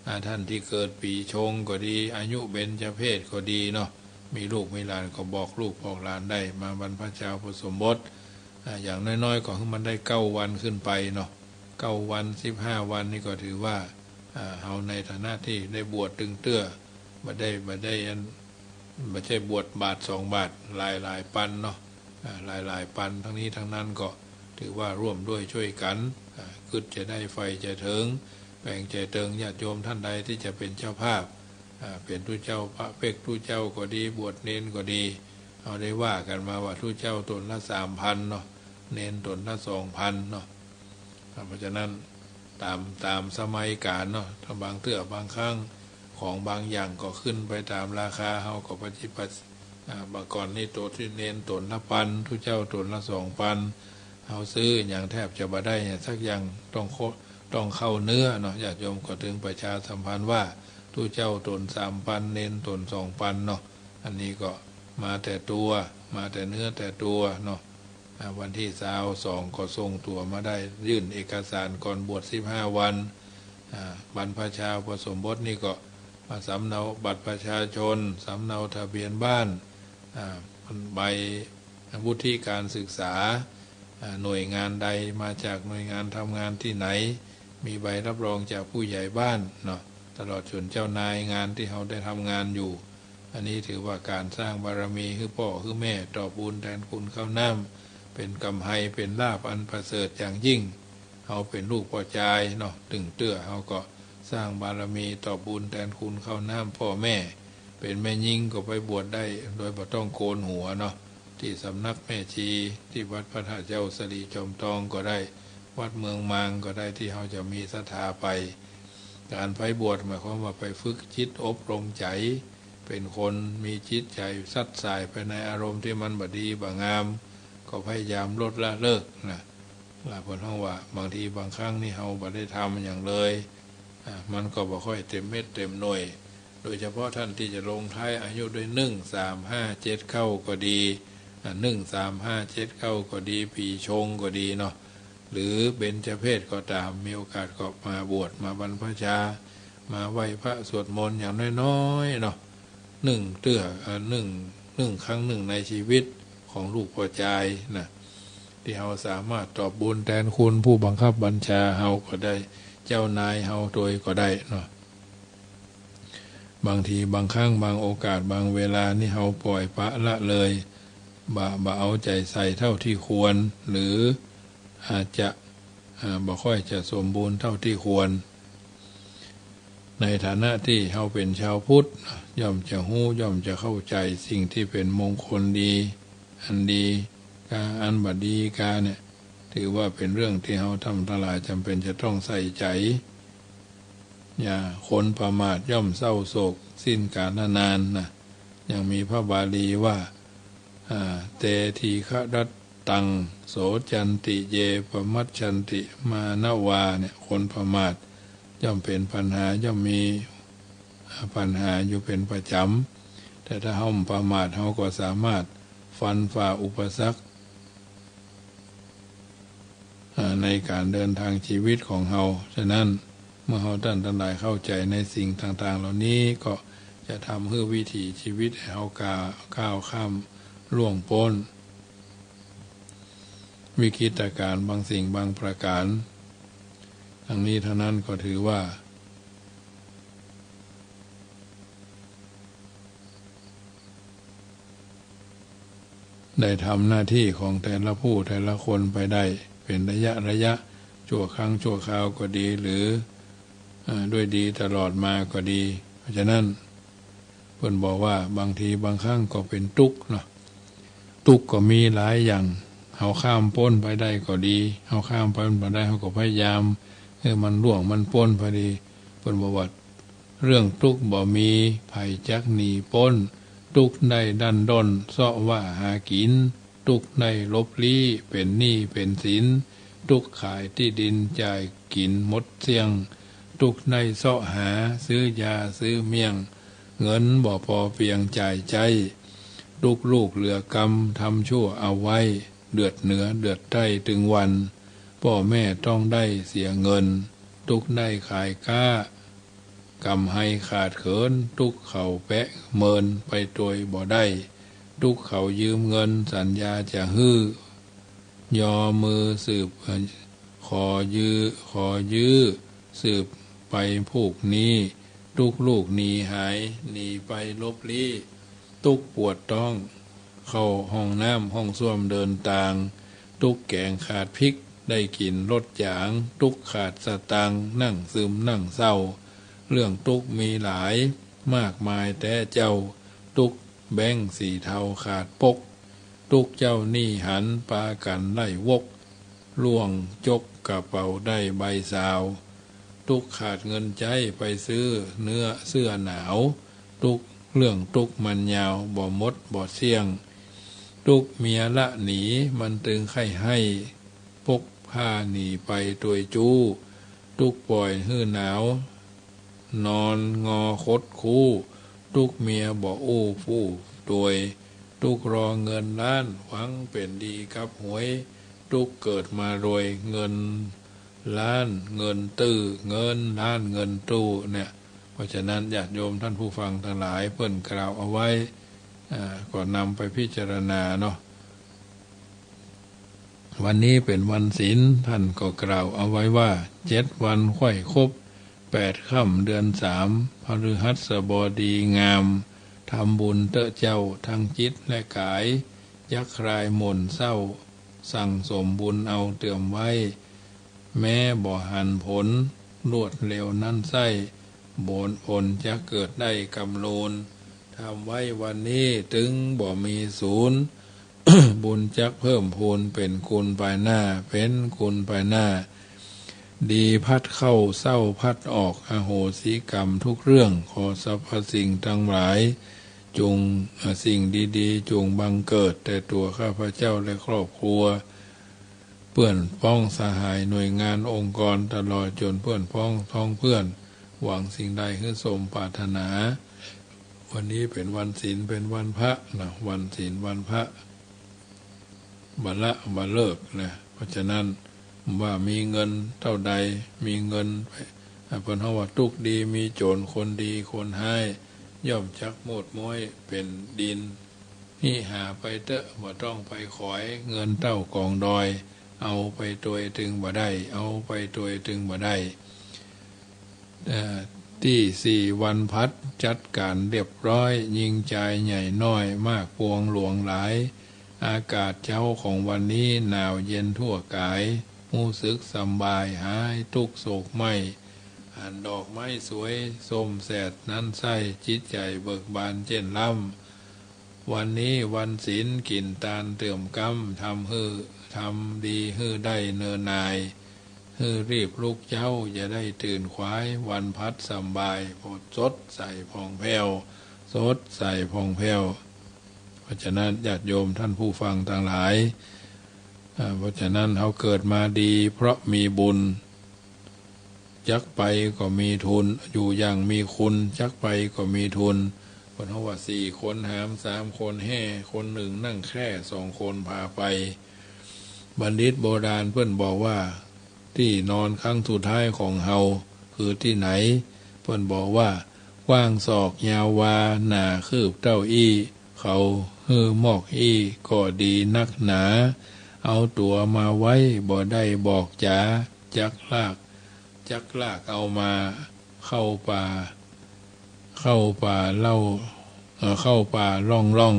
อ่า ต้านตี้เกิดปี๋ชงก็ดี อายุเบญจเพสก็ดีเนาะ มีลูกมีหลานก็บอกลูกบอกหลานได้มาบรรพชาอุปสมบท อ่า อย่างน้อยๆ ก็หื้อมันได้เก้าวันขึ้นไปเนาะ เก้าวัน สิบห้าวันนี่ก็ถือว่า อ่า เฮาในฐานะตี้ได้บวชตึงเตื้อ บ่ได้ บ่ได้อัน บ่ใจ้บวชบาทสองบาท หลายๆ ปันเนาะ อ่า หลายๆ ปัน ทั้งนี้ทั้งนั้นก็ถือว่าร่วมด้วยช่วยกั๋น อ่า กึ๊ดจะได้ใฝ่จะเถิง แป๋งใจ๋เติงญาติโยมต้านใดตี้จะเป๋นเจ้าภาพ อ่า เป๋นตุ๊เจ้าพระเป๊กตุ๊เจ้าก็ดี บวชเณรก็ดี เฮาได้ว่ากั๋นมาว่าตุ๊เจ้าต๋นละสามปันเนาะ เณรต๋นละสองปันเนาะ อ่า เพราะฉะนั้นต๋าม ต๋ามสมัยก๋าลเนาะ ถ้าบางเตื้อบางครั้งของบางอย่างก็ขึ้นไปต๋ามราคา เฮาก็ปฏิบัติ อ่า เมื่อก่อนนี่โตตี้เณรต๋นละปัน ตุ๊เจ้าต๋นละสองปัน เฮาซื้อหยังแทบจะบ่ได้สักอย่าง ต้องโค ต้องเข้าเนื้อเนาะ ญาติโยมก็ตึงประชาสัมพันธ์ว่า ตุ๊เจ้าต๋นสามปัน เณรต๋นสองปันเนาะ อันนี้ก็มาแต่ตั๋ว มาแต่เนื้อแต่ตั๋วเนาะ อ่า วันตี้ซาวสองก็ส่งตั๋วมาได้ ยื่นเอกสารก่อนบวชสิบห้าวัน อ่า บรรพชาอุปสมบทนี่ก็มาสำเนาบัตรประชาชน สำเนาทะเบียนบ้าน อ่า ใบวุฒิการศึกษา อ่า หน่วยงานใด มาจากหน่วยงานทำงานตี้ไหน มีใบรับรองจากผู้ใหญ่บ้านเนาะ ตลอดจนเจ้านายงานตี้เฮาได้ทำงานอยู่ อันนี้ถือว่าก๋านสร้างบารมีหื้อป้อหื้อแม่ ตอบบุญแตนคุณข้าวน้ำ เป๋นกำไฮ เป๋นลาภอันประเสริฐอย่างยิ่ง เฮาเป๋นลูกป้อจายเนาะ ตึงเตื้อเฮาก็สร้างบารมีตอบบุญแตนคุณข้าวน้ำป้อแม่ เป๋นแม่ญิงก็ไปบวชได้โดยบ่ต้องโกนหัวเนาะ ตี้สำนักแม่ชี ตี้วัดพระธาตุเจ้าสะหลีจอมตองก็ได้ วัดเมืองมางก็ได้ ตี้เฮาจะมีศรัทธาไป ก๋านไปบวชหมายความว่าไปฝึกจิตอบรมใจ๋ เป๋นคนมีจิตใจ๋ซัดส่ายไปในอารมณ์ตี้มันบ่ดีบ่งาม ก็พยายามลดละเลิกนะ ละเปิ้นฮ้องว่าบางทีบางครั้งนี่เฮาบ่ได้ทำหยังเลย อ่า มันก็บ่ค่อยเต็มเม็ดเต็มหน่วย โดยเฉพาะต้านตี้จะลงท้ายอายุด้วย หนึ่ง สาม ห้า เจ็ด เก้า ก็ดี อ่า หนึ่ง สาม ห้า เจ็ด เก้า ก็ดี ปี๋ชงก็ดีเนาะ หรือเบญจเพสก็ต๋าม มีโอกาสก็มาบวช มาบรรพชา มาไหว้พระสวดมนต์อย่างน้อยๆ เนาะ นึ่งเตื้อ เอ่อ นึ่ง นึ่งครั้งนึ่งในชีวิตของลูกป้อจายนะ ตี้เฮาสามารถตอบบุญแตนคุณผู้บังคับบัญชาเฮาก็ได้ เจ้านายเฮาโตยก็ได้เนาะ บางทีบางครั้งบางโอกาสบางเวลานี่เฮาป่อยปละละเลย บ่ บ่เอาใจ๋ใส่เท่าตี้ควร หรืออาจจะ อ่า บ่ค่อยจะสมบูรณ์เท่าตี้ควร ในฐานะตี้เฮาเป๋นชาวพุทธ ย่อมจะฮู้ ย่อมจะเข้าใจ๋สิ่งตี้เป๋นมงคลดี อันดีกา อันบ่ดีกาเนี่ย ถือว่าเป๋นเรื่องตี้เฮาต้านตังหลายจ๋ำเป๋นจะต้องใส่ใจ๋ อย่า คนประมาทย่อมเศร้าโศกสิ้นกาลนานนะ ยังมีพระบาลีว่า อ่า เต ทีฆะรัตตัง โส จันติ เย ปะมัจฉันติ มานะวา เนี่ย คนประมาทย่อมเป๋นปัญหา ย่อมมี อ่า ปัญหาอยู่เป๋นประจ๋ำ แต่ถ้าเฮาบ่ประมาท เฮาก็สามารถฟันฝ่าอุปสรรค อ่า ในก๋านเดินตางชีวิตของเฮา ฉะนั้นเมื่อเฮาต้านตังหลายเข้าใจ๋ในสิ่งต่างๆ เหล่านี้ ก็จะทำหื้อวิถีชีวิตหื้อเฮาก้าว ก้าวข้ามล่วงป๊นวิกฤตก๋ารณ์บางสิ่งบางประก๋าร ตังนี้ตังนั้นก็ถือว่า ได้ทำหน้าตี้ของแต่ละผู้แต่ละคนไปได้เป๋นระยะระยะ ชั่วครั้งชั่วคราวก็ดี หรือ เอ่อ ด้วยดีตลอดมาก็ดี เพราะฉะนั้น เปิ้นบอกว่าบางทีบางครั้งก็เป๋นตุ๊กข์เนาะ ตุ๊กข์ก็มีหลายอย่าง เฮาข้ามป๊นไปได้ก็ดี เฮาข้ามไปบ่ได้ เฮาก็พยายามหื้อมันล่วงมันป๊นไปดี เปิ้นบอกว่า เรื่องตุ๊กข์บ่มี ใผจักหนีป๊น ตุ๊กข์ได้ดั้นด้น เซาะว่าหากิ๋น ตุ๊กข์ได้หลบลี้ เป๋นหนี้เป๋นสิน ตุ๊กข์ขายตี้ดิน จ่ายกิ๋นหมดเสี้ยง ตุ๊กข์ได้เซาะหา ซื้อยาซื้อเมี่ยง เงินบ่ปอเปียงจ่ายใจ๊ ตุ๊กข์ลูกเหลือกำ ทำชั่วเอาไว้ เดือดเหนือเดือดใต้ตึงวัน ป้อแม่ต้องได้เสียเงิน ตุ๊กข์ได้ขายก๊า กำไฮขาดเขิน ตุ๊กข์เขาแปะเมิน ไปตวยบ่ได้ ตุ๊กข์เขายืมเงิน สัญญาจะหื้อ ยอมือสืบ เอ่อ ขอยื้อ ขอยื้อ สืบไปผูกหนี้ ตุ๊กข์ลูกหนีหาย หนีไปหลบลี้ ตุ๊กข์ปวดต๊อง เข้าห้องน้ำห้องส้วมเดินตาง ตุ๊กข์แก๋งขาดพริก ได้กิ๋นรสจาง ตุ๊กข์ขาดสตางค์ นั่งซึมนั่งเศร้า เรื่องตุ๊กข์มีหลาย มากมายแต๊เจ้า ตุ๊กข์แบงก์สีเทาขาดปก ตุ๊กข์เจ้าหนี้หัน ปากั๋นไล่วก ล่วงจกกระเป๋าได้ใบซาว ตุ๊กข์ขาดเงินใจ๊ ไปซื้อเนื้อเสื้อหนาว ตุ๊กข์เรื่องตุ๊กข์มันยาว บ่หมดบ่เสี้ยง ตุ๊กข์เมียละหนี มันตึงใค่ไห้ ปกผ้าหนีไปตวยจู๊ ตุ๊กข์ป่อยหื้อหนาว นอนงอคดคู้ ตุ๊กข์เมียบ่อู้ผู้ตวย ตุ๊กข์รอเงินล้าน หวังเป๋นดีกับหวย ตุ๊กข์เกิดมารวย เงินล้านเงินตู้ เงินล้านเงินตู้เนี่ย เพราะฉะนั้นญาติโยมท่านผู้ฟังตังหลาย เปิ้นกล่าวเอาไว้ อ่า ก็นำไปพิจารณาเนาะ วันนี้เป๋นวันศีล ต้านก็กล่าวเอาไว้ว่า เจ็ดวันใค่ครบ แปดค่ำเดือนสาม พฤหัสบดีงาม ทำบุญเต๊อะเจ้า ทั้งจิตและก๋าย จักคลายหม่นเศร้า สั่งสมบุญเอาเตรียมไว้ แม้บ่หันผล รวดเร็วนั้นใส้ ผล ผลจักเกิดได้กำลูน ทำไว้วันนี้ตึงบ่มีสูญ บุญจักเพิ่มพูนเป๋นคุณภายหน้า เป๋นคุณภายหน้า ดีพัดเข้าเศร้าพัดออก อโหสิกรรมทุกเรื่อง ขอสรรพสิ่งตังหลาย จุ่ง เอ่อ สิ่งดีๆ จุ่งบังเกิด แต่ตั๋วข้าพเจ้าและครอบครัว เปื้อนพ้องสหาย หน่วยงานองค์กร ตลอดจ๋นเปื้อนพ้องพ้องเพื่อน หวังสิ่งใดหื้อสมปรารถนา วันนี้เป๋นวันศีล เป๋นวันพระนะ วันศีลวันพระ บ่ละบ่เลิกนะ เพราะฉะนั้นว่ามีเงินเต้าใด มีเงินไป อ่า เปิ้นฮ้องว่าตุ๊กข์ดีมีโจ๋ร คนดีคนฮ้าย ย่อมจักโมดม้อยเป๋นดิน หิหาไปเต๊อะ บ่ต้องไปขอย เงินเต้ากองดอย เอาไปตวยตึงบ่ได้ เอาไปตวยตึงบ่ได้ เอ่อ ตี้สี่วันผัด จัดก๋านเรียบร้อย ญิงจายใหญ่น้อย มากปวงหลวงหลาย อากาศเจ๊าของวันนี้ หนาวเย็นทั่วก๋าย ฮู้สึกสำบาย หายตุ๊กข์โศกไหม้ หันดอกไม้สวย ส้มแสดนั้นใส้ จิตใจ๋เบิกบานเจ้นล้ำ วันนี้วันศีล กิ๋นตานเติมกำ ทำหื้อ ทำดีหื้อได้เนินนาย หื้อรีบลุกเจ๊า อย่าได้ตื่นขวาย วันผัดสำบาย สดใสผ่องแผ้ว สดใสผ่องแผ้ว เพราะฉะนั้นญาติโยมท่านผู้ฟังตังหลาย อ่า เพราะฉะนั้นเฮาเกิดมาดีเพราะมีบุญ จักไปก็มีทุน อยู่อย่างมีคุณ จักไปก็มีทุน เปิ้นฮ้องว่าสี่คนหาม สามคนแฮ่ คนนึ่งนั่งแคร่ สองคนพาไป บัณฑิตโบราณเปิ้นบอกว่า ตี้นอนครั้งสุดท้ายของเฮาคือตี้ไหน เปิ้นบอกว่า กว้างศอกยาววา หนาคืบเต้าอี้ เขาหื้อมอกอี้ ก็ดีนักหนา เอาตั๋วมาไว้ บ่ได้บอกจ๋า จักลาก จักลากเอามา เข้าป่า เข้าป่าเล่า เอ่อ เข้าป่าล่องล่อง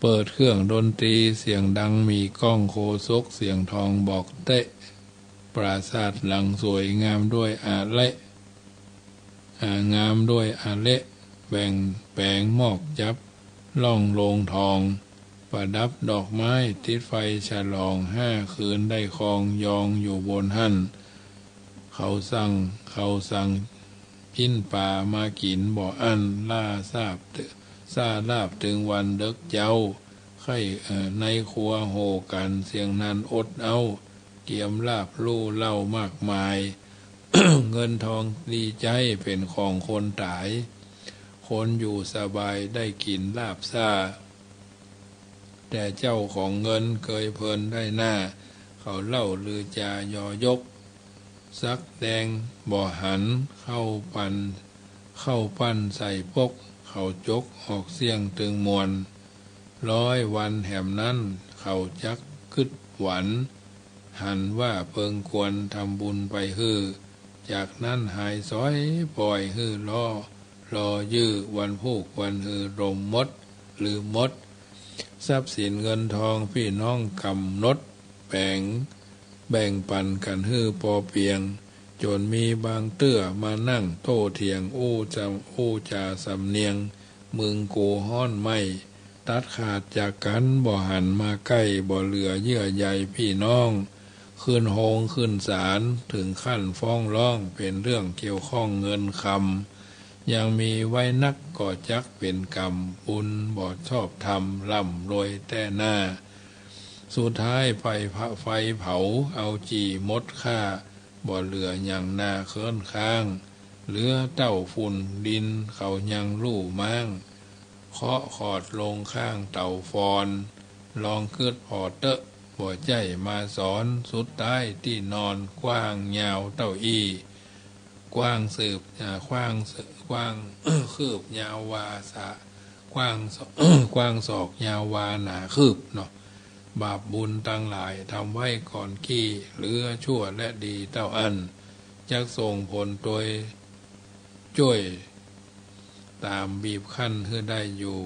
เปิดเครื่องดนตรีเสียงดัง มีก้องโคศกเสียงทองบอกเต๊ะ ปราสาทหลังสวยงามด้วยอาเละ อ่า งามด้วยอาเละ แบ่งแป๋งมอกจับ ล่องโลงทอง ประดับดอกไม้ ติดไฟฉลอง ห้าคืนได้ครอง ยองอยู่บนหั้น เขาสั่ง เขาสั่งปิ้นป๋ามากิ๋นบ่อั้น ล่าซาบ ซ่าลาบตึงวันเดิ็กเจ๊า ใค่ เอ่อ ในครัวโห่กั๋น เสียงนั้นอดเอา เกียมลาบลู่เหล้ามากมาย เงินทองดีใจ๊เป๋นของคนต๋าย คนอยู่สบายได้กิ๋นลาบซ่า แต่เจ้าของเงินเกยเพลินได้หน้า เขาเล่าลือจายอยก สักแดงบ่หัน เข้าปัน เข้าปั้นใส่ปก เขาจกออกเสี้ยงตึงมวล ร้อยวันแหมนั้น เขาจักกึ๊ดหวัน หันว่าเปิงควรทำบุญไปหื้อ จากนั้นหายสอยป่อยหื้อล่อ รอยื้อวันพูกวันฮือ ลมหมด ลืมหมด ทรัพย์สินเงินทองปี้น้องก๋ำหนด แป๋ง แบ่งปั๋นกั๋นหื้อปอเปียง จ๋นมีบางเตื้อมานั่งโต้เถียง อู้จ๋า อู้จ๋าสำเนียง มึงกูฮ้อนไหม้ ตัดขาดจากกั๋น บ่หันมาใก้ บ่เหลือเยื่อใยปี้น้อง ขึ้นโฮงขึ้นศาล เถิงขั้นฟ้องร้อง เป๋นเรื่องเกี่ยวข้องเงินคำ ยังมีไว้นักก็จักเป๋นกรรม บุญบ่ชอบธรรม ร่ำรวยแต๊หน้า สุดท้ายไฟเผา ไฟเผาเอาจี่หมดค่า บ่เหลือหยังนาเคิ้นค้าง เหลือเต้าฝุ่นดินเขายังลู่ม้าง เคาะขอดลงข้างเต๋าฟอน ลองกึ๊ดผ่อเต๊อะ บ่ใจ้มาสอน สุดท้ายตี้นอน กว้างยาวเต้าอี้ กว้างสืบ อ่า กว้างสืบ กว้าง คืบยาววา สะ กว้างศอก กว้างศอกยาววา หนาคืบเนาะ บาปบุญตังหลายทำไว้ก่อนกี้ เหลือชั่วและดีเต้าอั้น จักส่งผลโตย จ้วย ต๋ามบีบคั้นหื้อได้อยู่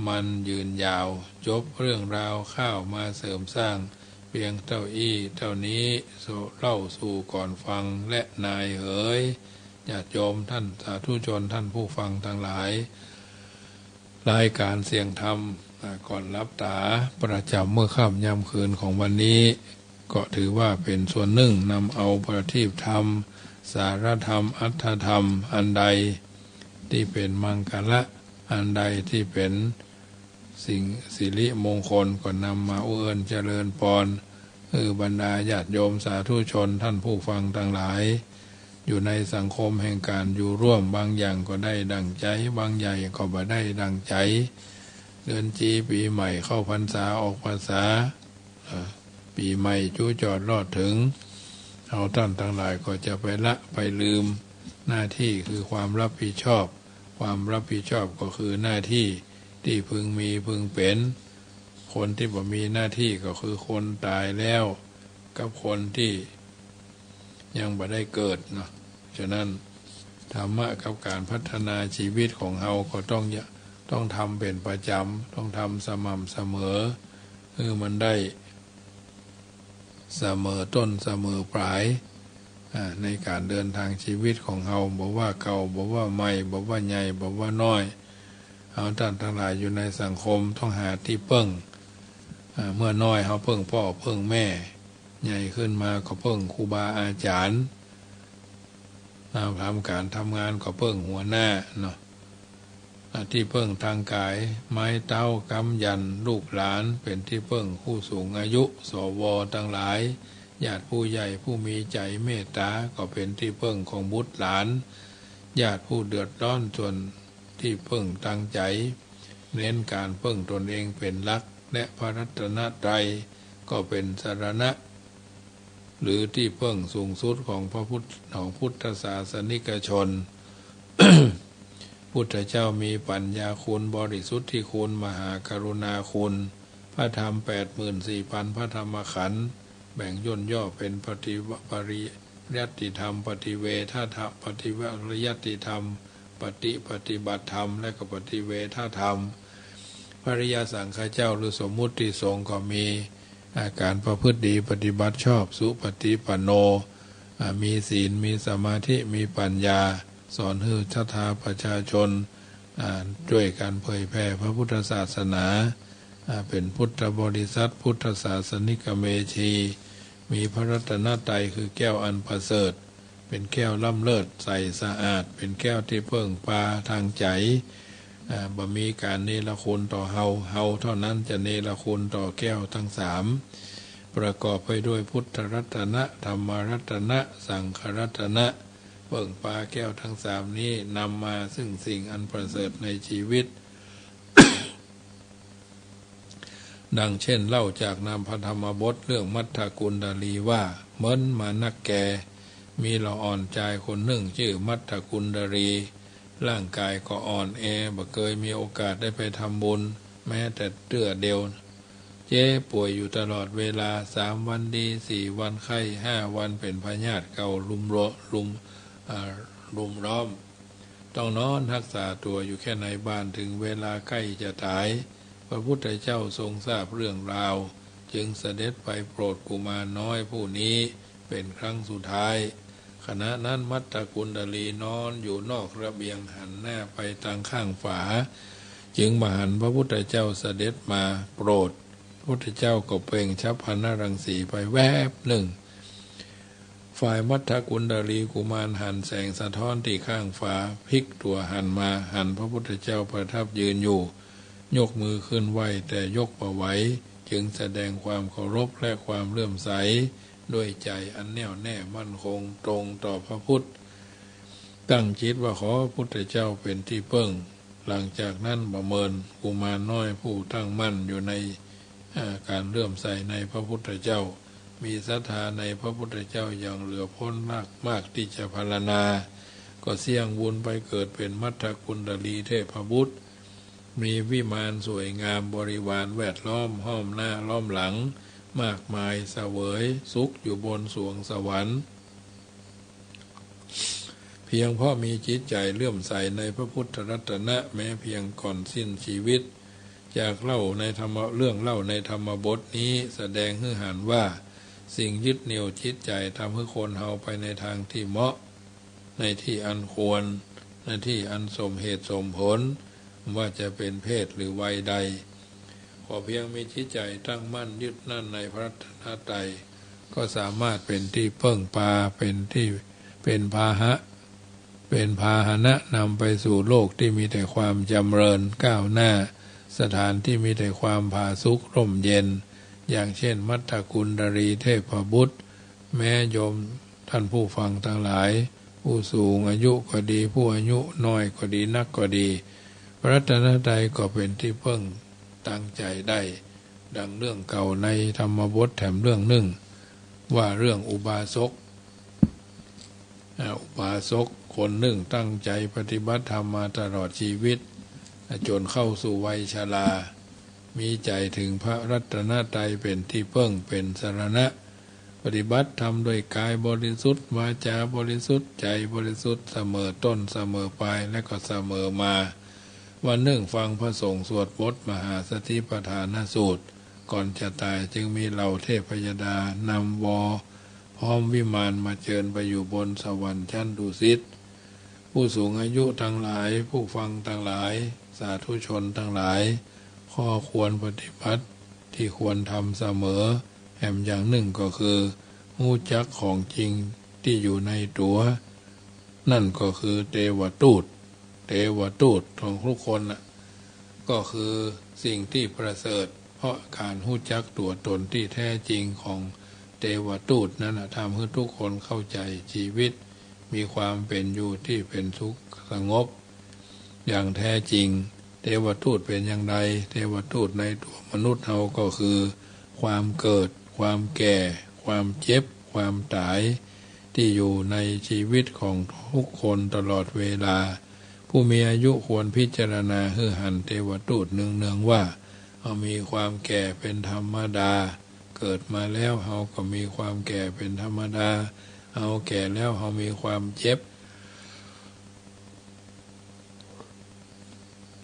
มันยืนยาว จบเรื่องราวข้าวมาเสริมสร้าง เปียงเต้าอี้เต้านี้ เล่าสู่ก่อนฟังแลนายเหย ญาติโยมท่านสาธุชนท่านผู้ฟังตังหลาย รายก๋านเสียงธรรม อ่า ก่อนหลับต๋าประจ๋ำเมื่อค่ำยามคืนของวันนี้ ก็ถือว่าเป๋นส่วนนึ่งนำเอาประทีปธรรม สารธรรม อรรถธรรม อันใดตี้เป๋นมังคละ อันใดตี้เป๋นสิ่งสิริมงคล ก็นำมาอุเอิญเจริญปอน เออ บรรดาญาติโยมสาธุชนท่านผู้ฟังตังหลาย อยู่ในสังคมแห่งก๋านอยู่ร่วม บางอย่างก็ได้ดั่งใจ๋ บางอย่างก็บ่ได้ดั่งใจ๋ เดือนจี๋ปี๋ใหม่ เข้าพรรษาออกพรรษา เอ่อ ปี๋ใหม่จุจอดรอดเถิง เฮาต้านตังหลายก็จะไปละไปลืมหน้าตี้คือความรับผิดชอบ ความรับผิดชอบก็คือหน้าตี้ตี้พึงมีพึงเป๋น คนตี้บ่มีหน้าตี้ก็คือคนต๋ายแล้ว กับคนตี้ยังบ่ได้เกิดเนาะ ฉะนั้นธรรมะกับก๋านพัฒนาชีวิตของเฮาก็ต้อง ต้องทำเป๋นประจ๋ำ ต้องทำสม่ำเสมอ หื้อมันได้เสมอต้นเสมอป๋าย อ่า ในก๋านเดินตางชีวิตของเฮา บ่ว่าเก่า บ่ว่าใหม่ บ่ว่าใหญ่ บ่ว่าน้อย เฮาต้านตังหลายอยู่ในสังคมต้องหาตี้เปิ้ง อ่า เมื่อน้อยเฮาเปิ้งป้อเปิ้งแม่ ใหญ่ขึ้นมาก็เปิ้งครูบาอาจ๋ารย์ เฮาทำก๋านทำงานก็เปิ้งหัวหน้าเนาะ อ่า ตี้เปิ้งตางก๋าย ไม้เต๊าก๊ำยัน ลูกหลานเป๋นตี้เปิ้ง ผู้สูงอายุ สว ตังหลาย ญาติผู้ใหญ่ผู้มีใจ๋เมตต๋า ก็เป๋นตี้เปิ้งของบุตรหลาน ญาติผู้เดือดร้อนส่วนตี้เปิ้งตางใจ๋ เน้นก๋านเปิ้งตนเองเป๋นหลัก และพระรัตนตรัยก็เป๋นสรณะ หรือตี้เปิ้งสูงสุดของพระพุทธ ของพุทธศาสนิกชน พุทธเจ้ามีปัญญาคุณ บริสุทธิคุณ มหากรุณาคุณ พระธรรมแปดหมื่นสี่พันพระธรรมขันธ์ แบ่งย่นย่อเป๋นปฏิวะ ปริยัติธรรม ปฏิเวทธรรม ปฏิวะ ปริยัติธรรม ปฏิ ปฏิบัติธรรม และก็ปฏิเวทธรรม พระอริยสังฆเจ้าหรือสมมุติสงฆ์ก็มี อ่า ก๋านประพฤติดีปฏิบัติชอบ สุปฏิปันโน อ่า มีศีล มีสมาธิ มีปัญญา สอนหื้อศรัทธาประชาชน อ่า จ้วยกั๋นเผยแผ่พระพุทธศาสนา อ่า เป๋นพุทธบริษัท พุทธศาสนิกเมธี มีพระรัตนตรัยคือแก้วอันประเสริฐ เป๋นแก้วล้ำเลิศ ใสสะอาด เป๋นแก้วตี้เปิ้งปาทางใจ๋ อ่า บ่มีก๋านเนรคุณต่อเฮา เฮาเต้านั้นจะเนรคุณต่อแก้วตังสาม ประกอบไปด้วยพุทธรัตนะ ธรรมรัตนะ สังฆรัตนะ เปิ้งปาแก้วตังสามนี้นำมาซึ่งสิ่งอันประเสริฐในชีวิต ดังเช่นเล่าจากนามพระธรรมบทเรื่องมัทธกุณฑลีว่า เมินมานักแก มีละอ่อนจายคนนึ่งจื้อมัทธกุณฑลี ร่างก๋ายก็อ่อนแอ บ่เกยมีโอกาสได้ไปทำบุญแม้แต่เตื้อเดียว เจ็บป่วยอยู่ตลอดเวลา สามวันดี สี่วันไข้ ห้าวันเป๋นพยาธิเการุมโร- รุม อ่า รุมเร้า ต้องนอนฮักษาตั๋วอยู่แค่ในบ้าน ถึงเวลาใกล้จะต๋าย พระพุทธเจ้าทรงทราบเรื่องราว จึงเสด็จไปโปรดกุมารน้อยผู้นี้เป๋นครั้งสุดท้าย ขณะนั้นมัทธกุณฑลีนอนอยู่นอกระเบียงหันหน้าไปตางข้างฝา จึงบ่หันพระพุทธเจ้าเสด็จมาโปรด พระพุทธเจ้าก็เปล่งฉัพพนรังสีไปแวบนึ่ง ฝ่ายมัทธกุณฑลีกุมารหันแสงสะท้อนตี้ข้างฝา พลิกตั๋วหันมาหันพระพุทธเจ้าประทับยืนอยู่ ยกมือขึ้นไหว้แต่ยกบ่ไหว จึงแสดงความเคารพและความเลื่อมใสด้วยใจ๋อันแน่วแน่มั่นคงตรงต่อพระพุทธ ตั้งจิตว่าขอพระพุทธเจ้าเป๋นตี้เปิ้ง หลังจากนั้นบ่เมินกุมารน้อยผู้ตั้งมั่นอยู่ใน อ่า ก๋านเลื่อมใสในพระพุทธเจ้า มีศรัทธาในพระพุทธเจ้าอย่างเหลือป๊นมาก มากตี้จะพรรณนา ก็เสี้ยงบุญไปเกิดเป๋นมัทธกุณฑลีเทพบุตร มีวิมานสวยงามบริวารแวดล้อมห้อมหน้าล้อมหลังมากมาย เสวยสุขอยู่บนสวงสวรรค์ เพียงเพราะมีจิตใจ๋เลื่อมใสในพระพุทธรัตนะแม้เพียงก่อนสิ้นชีวิต จากเล่าในธรรมะ เรื่องเล่าในธรรมบทนี้แสดงหื้อหันว่า สิ่งยึดเหนี่ยวจิตใจ๋ทำหื้อคนเฮาไปในตางตี้เหมาะ ในตี้อันควร ในตี้อันสมเหตุสมผล ว่าจะเป๋นเพศหรือวัยใด ขอเพียงมีจิตใจ๋ตั้งมั่นยึดมั่นในพระรัตนตรัย ก็สามารถเป๋นตี้เปิ้งปา เป๋นตี้ เป๋นพาหะ เป๋นพาหนะนำไปสู่โลกตี้มีแต่ความจ๋ำเริญก้าวหน้า สถานตี้มีแต่ความผาสุกร่มเย็น อย่างเช่นมัทธกุณฑลีเทพบุตร แม้โยมท่านผู้ฟังตังหลาย ผู้สูงอายุก็ดี ผู้อายุน้อยก็ดีนักก็ดี พระรัตนตรัยก็เป๋นตี้เปิ้งตางใจ๋ได้ ดังเรื่องเก่าในธรรมบทแถมเรื่องนึ่ง ว่าเรื่องอุบาสก อ่า อุบาสกคนนึ่งตั้งใจ๋ปฏิบัติธรรมมาตลอดชีวิต อ่า จ๋นเข้าสู่วัยชรา มีใจ๋เถิงพระรัตนตรัยเป๋นตี้เปิ้งเป๋นสรณะ ปฏิบัติธรรมด้วยก๋ายบริสุทธิ์ วาจ๋าบริสุทธิ์ ใจ๋บริสุทธิ์ เสมอต้นเสมอปลาย และก็เสมอมา วันนึ่งฟังพระสงฆ์สวดบทมหาสติปัฏฐานสูตร ก่อนจะต๋ายจึงมีเหล่าเทพยดานำวอ พร้อมวิมานมาเจิญไปอยู่บนสวรรค์ชั้นดุสิต ผู้สูงอายุตังหลาย ผู้ฟังตังหลาย สาธุชนตังหลาย ข้อควรปฏิบัติตี้ควรทำเสมอ แหมอย่างนึ่งก็คือ ฮู้จักของจริงตี้อยู่ในตั๋ว นั่นก็คือเตวทูต เตวทูตของทุกคนน่ะ ก็คือสิ่งตี้ประเสริฐ เพราะก๋านฮู้จักตั๋วตนตี้แท้จริงของเตวทูตนั้นน่ะ ทำหื้อทุกคนเข้าใจ๋จีวิต มีความเป๋นอยู่ตี้เป๋นสุขสงบ อย่างแท้จริง เตวทูตเป๋นอย่างใด เตวทูตในตั๋วมนุษย์เฮาก็คือ ความเกิด ความแก่ ความเจ็บ ความต๋าย ตี้อยู่ในจีวิตของทุกคนตลอดเวลา ผู้มีอายุควรพิจารณาหื้อหันเตวทูตเนืองๆ ว่า เฮามีความแก่เป๋นธรรมดา เกิดมาแล้วเฮาก็มีความแก่เป๋นธรรมดา เฮาแก่แล้วเฮามีความเจ็บ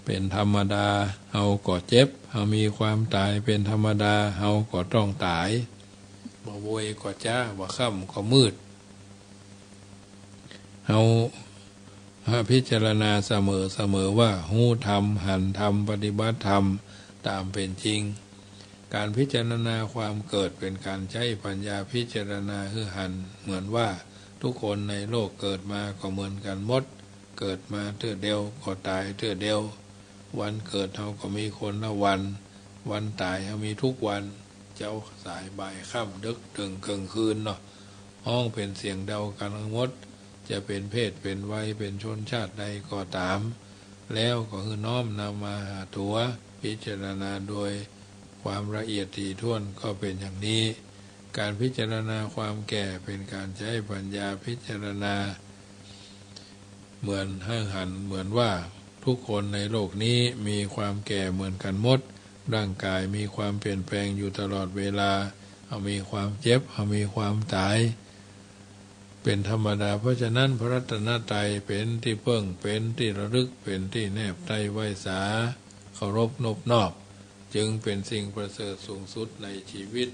เป๋นธรรมดา เฮาก็เจ็บ เฮามีความต๋ายเป๋นธรรมดา เฮาก็ต้องต๋าย บ่าโวยก็จ๊า บ่าค่ำก็มืด เฮาพิจารณาเสมอๆ ว่าฮู้ธรรม หันธรรม ปฏิบัติธรรมต๋ามเป๋นจริง ก๋านพิจารณาความเกิดเป๋นก๋านใจ๊ปัญญาพิจารณาหื้อหัน เหมือนว่าทุกคนในโลกเกิดมาก็เหมือนกั๋นหมด เกิดมาเตื้อเดียวก็ต๋ายเตื้อเดียว วันเกิดเฮาก็มีคนละวัน วันต๋ายเฮามีทุกวัน เจ๊าสายบ่ายค่ำ ดึกเถิงเกิ่งคืนเนาะ ฮ้องเป๋นเสียงเดียวกั๋นตังหมด จะเป๋นเพศเป๋นวัยเป๋นชนชาติใดก็ต๋าม แล้วก็หื้อน้อมนำมาหาตั๋ว พิจารณาโดยความละเอียดถี่ถ้วน ก็เป๋นอย่างนี้ ก๋านพิจารณาความแก่เป๋นก๋านใจ๊ปัญญาพิจารณา เหมือนหื้อหัน เหมือนว่าทุกคนในโลกนี้มีความแก่เหมือนกั๋นหมด ร่างก๋ายมีความเปลี่ยนแปลงอยู่ตลอดเวลา เฮามีความเจ็บ เฮามีความต๋ายเป๋นธรรมดา เพราะฉะนั้นพระรัตนตรัยเป๋นตี้เปิ้ง เป๋นตี้ระลึก เป๋นตี้แนบใต้ไหว้สา เคารพนบนอบ จึงเป๋นสิ่งประเสริฐสูงสุดในชีวิต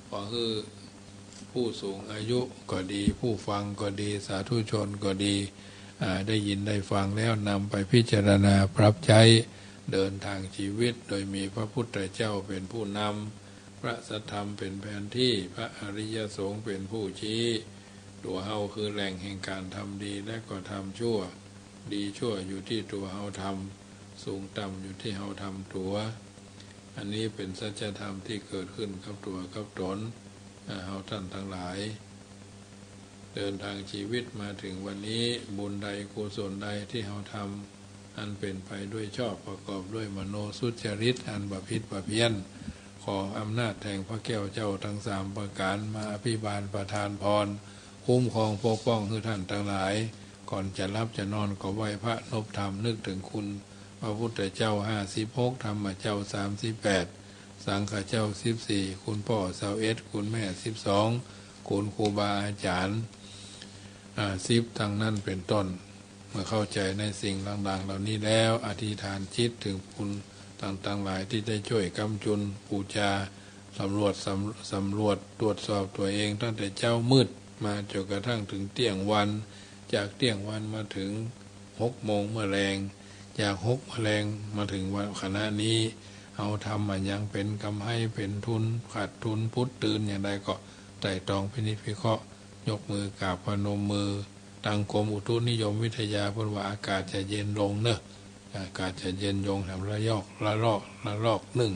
ขอหื้อผู้สูงอายุก็ดี ผู้ฟังก็ดี สาธุชนก็ดี อ่า ได้ยินได้ฟังแล้วนำไปพิจารณาปรับใจ๊ เดินทางชีวิตโดยมีพระพุทธเจ้าเป๋นผู้นำ พระสัทธรรมเป๋นแผนที่ พระอริยสงฆ์เป๋นผู้ชี้ ตั๋วเฮาคือแหล่งแห่งก๋านทำดีและก็ทำชั่ว ดีชั่วอยู่ตี้ตั๋วเฮาทำ สูงต่ำอยู่ตี้เฮาทำตั๋ว อันนี้เป๋นสัจธรรมตี้เกิดขึ้นกับตั๋วกับต๋น อ่า เฮาต้านตังหลาย เดินทางชีวิตมาเถิงวันนี้ บุญใดกุศลใดตี้เฮาทำ อันเป๋นไปด้วยชอบ ประกอบด้วยมโนสุจริต อันบ่ผิดบ่เพี้ยน ขออำนาจแห่งพระแก้วเจ้าตังสามประก๋าน มาอภิบาลประทานพร คุ้มครองปกป้องหื้อต้านตังหลาย ก่อนจะหลับจะนอนก็ไหว้พระนบธรรม นึกเถิงคุณพระพุทธเจ้าห้าสิบหก ธรรมเจ้าสามสิบแปด สังฆเจ้าสิบสี่ คุณป้อซาวเอ็ด คุณแม่สิบสอง คุณครูบาอาจ๋ารย์ อ่า สิบ ตังนั้นเป๋นต้น เมื่อเข้าใจ๋ในสิ่งต่างๆ เหล่านี้แล้ว อธิษฐานจิตเถิงคุณตังๆ หลายตี้ได้จ้วยก๊ำจุนปู๋จา สำรวจ สำ สำรวจตรวจสอบตั๋วเองตั้งแต่เจ๊ามืดมาจ๋นกระทั่งเถิงเตี้ยงวัน จากเตี้ยงวันมาเถิงหกโมงเมื่อแลง จากหกเมื่อแลงมาเถิงวันขณะนี้ เฮาทำมาหยังเป๋นกำไรเป๋นทุน ขาดทุน ปุดตื่นอย่างใดก็ไตร่ตรองพินิจพิเคราะห์ ยกมือกราบพนมมือ ตางกรมอุตุนิยมวิทยาเปิ้นว่าอากาศจะเย็นลงเนาะ อากาศจะเย็นลง แถมระยอก ระลอก ระลอกนึ่ง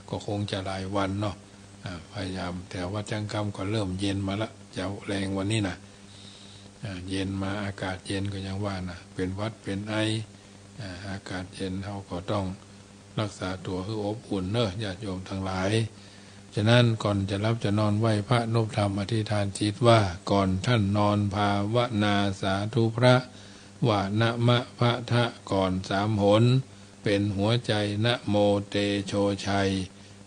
ก็คงจะหลายวันเนาะ อ่า พยายาม แถววัดจ้างคำก็เริ่มเย็นมาละ เจ๊าแลงวันนี้นะ อ่า เย็นมา อากาศเย็นก็ยังว่านะ เป๋นหวัดเป๋นไอ อ่า อากาศเย็น เฮาก็ต้อง รักษาตั๋วหื้ออบอุ่นเนาะ ญาติโยมตังหลาย ฉะนั้นก่อนจะหลับจะนอนไหว้พระนบธรรมอธิษฐานจิตว่า ก่อนต้านนอนภาวนาสาธุพระ วะนะมะพะทะก่อนสามหน เป๋นหัวใจ๋นะโมเตโชชัย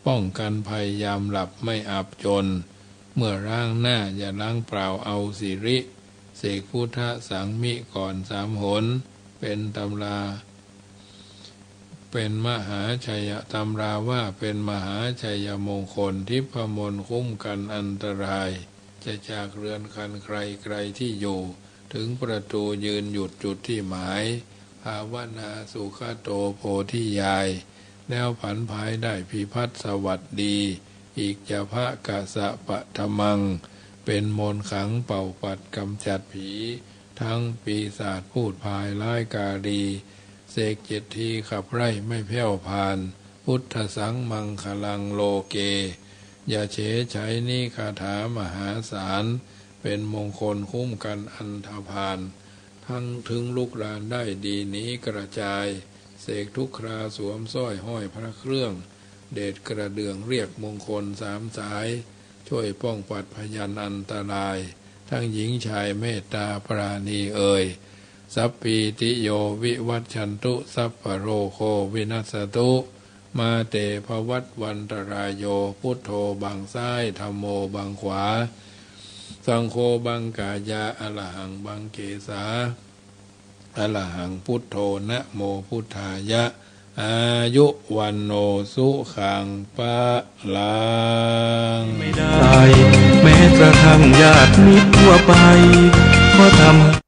ป้องกันภัยยามหลับไม่อับจน เมื่อล้างหน้าอย่าล้างเปล่าเอาสิริ เสกพุทธสังมิก่อนสามหน เป๋นตำรา เป๋นมหาชัย ตำราว่าเป๋นมหาชัยมงคล ทิพมนต์คุ้มกันอันตราย จะจากเรือนคันใครไกลตี้อยู่ เถิงประตู๋ยืนหยุดจุดตี้หมาย ภาวนาสุขโตโพธิญาณ แล้วผันผายได้พิพัฒน์สวัสดี อิจฉาภะกะสะปะทะมัง เป๋นมนต์ขังเป่าปัดก๋ำจัดผี ทั้งปีศาจพูดผายร้ายกาลี เสกเจ็ดทีขับไล่ไม่แผ้วพาน พุทธัสสังมังคลังโลเก อย่าเฉยใฉนี้คาถามหาศาล เป๋นมงคลคุ้มกันอันธพาล ทั้งเถิงลุกลามได้ดีหนีกระจาย เสกทุกคราสวมสร้อยห้อยพระเครื่อง เดชกระเดื่องเรียกมงคลสามสาย จ้วยป้องปัดพยันอันตราย ทั้งหญิงชายเมตตาปราณีเอ่ย สัพพีติโยวิวัชชันตุ สัพพะโรโควินัสสตุ มาเตภวัตวันตรายโย พุทโธบังซ้าย ธัมโมบังขวา สังโฆบังกายา อะระหังบังเกสา อะระหังพุทโธ นะโมพุทธายะ อายุ วัณโณ สุขัง พลัง ไม่ได้ แม้กระทั่งญาติมิตรทั่วไป ก็ทำ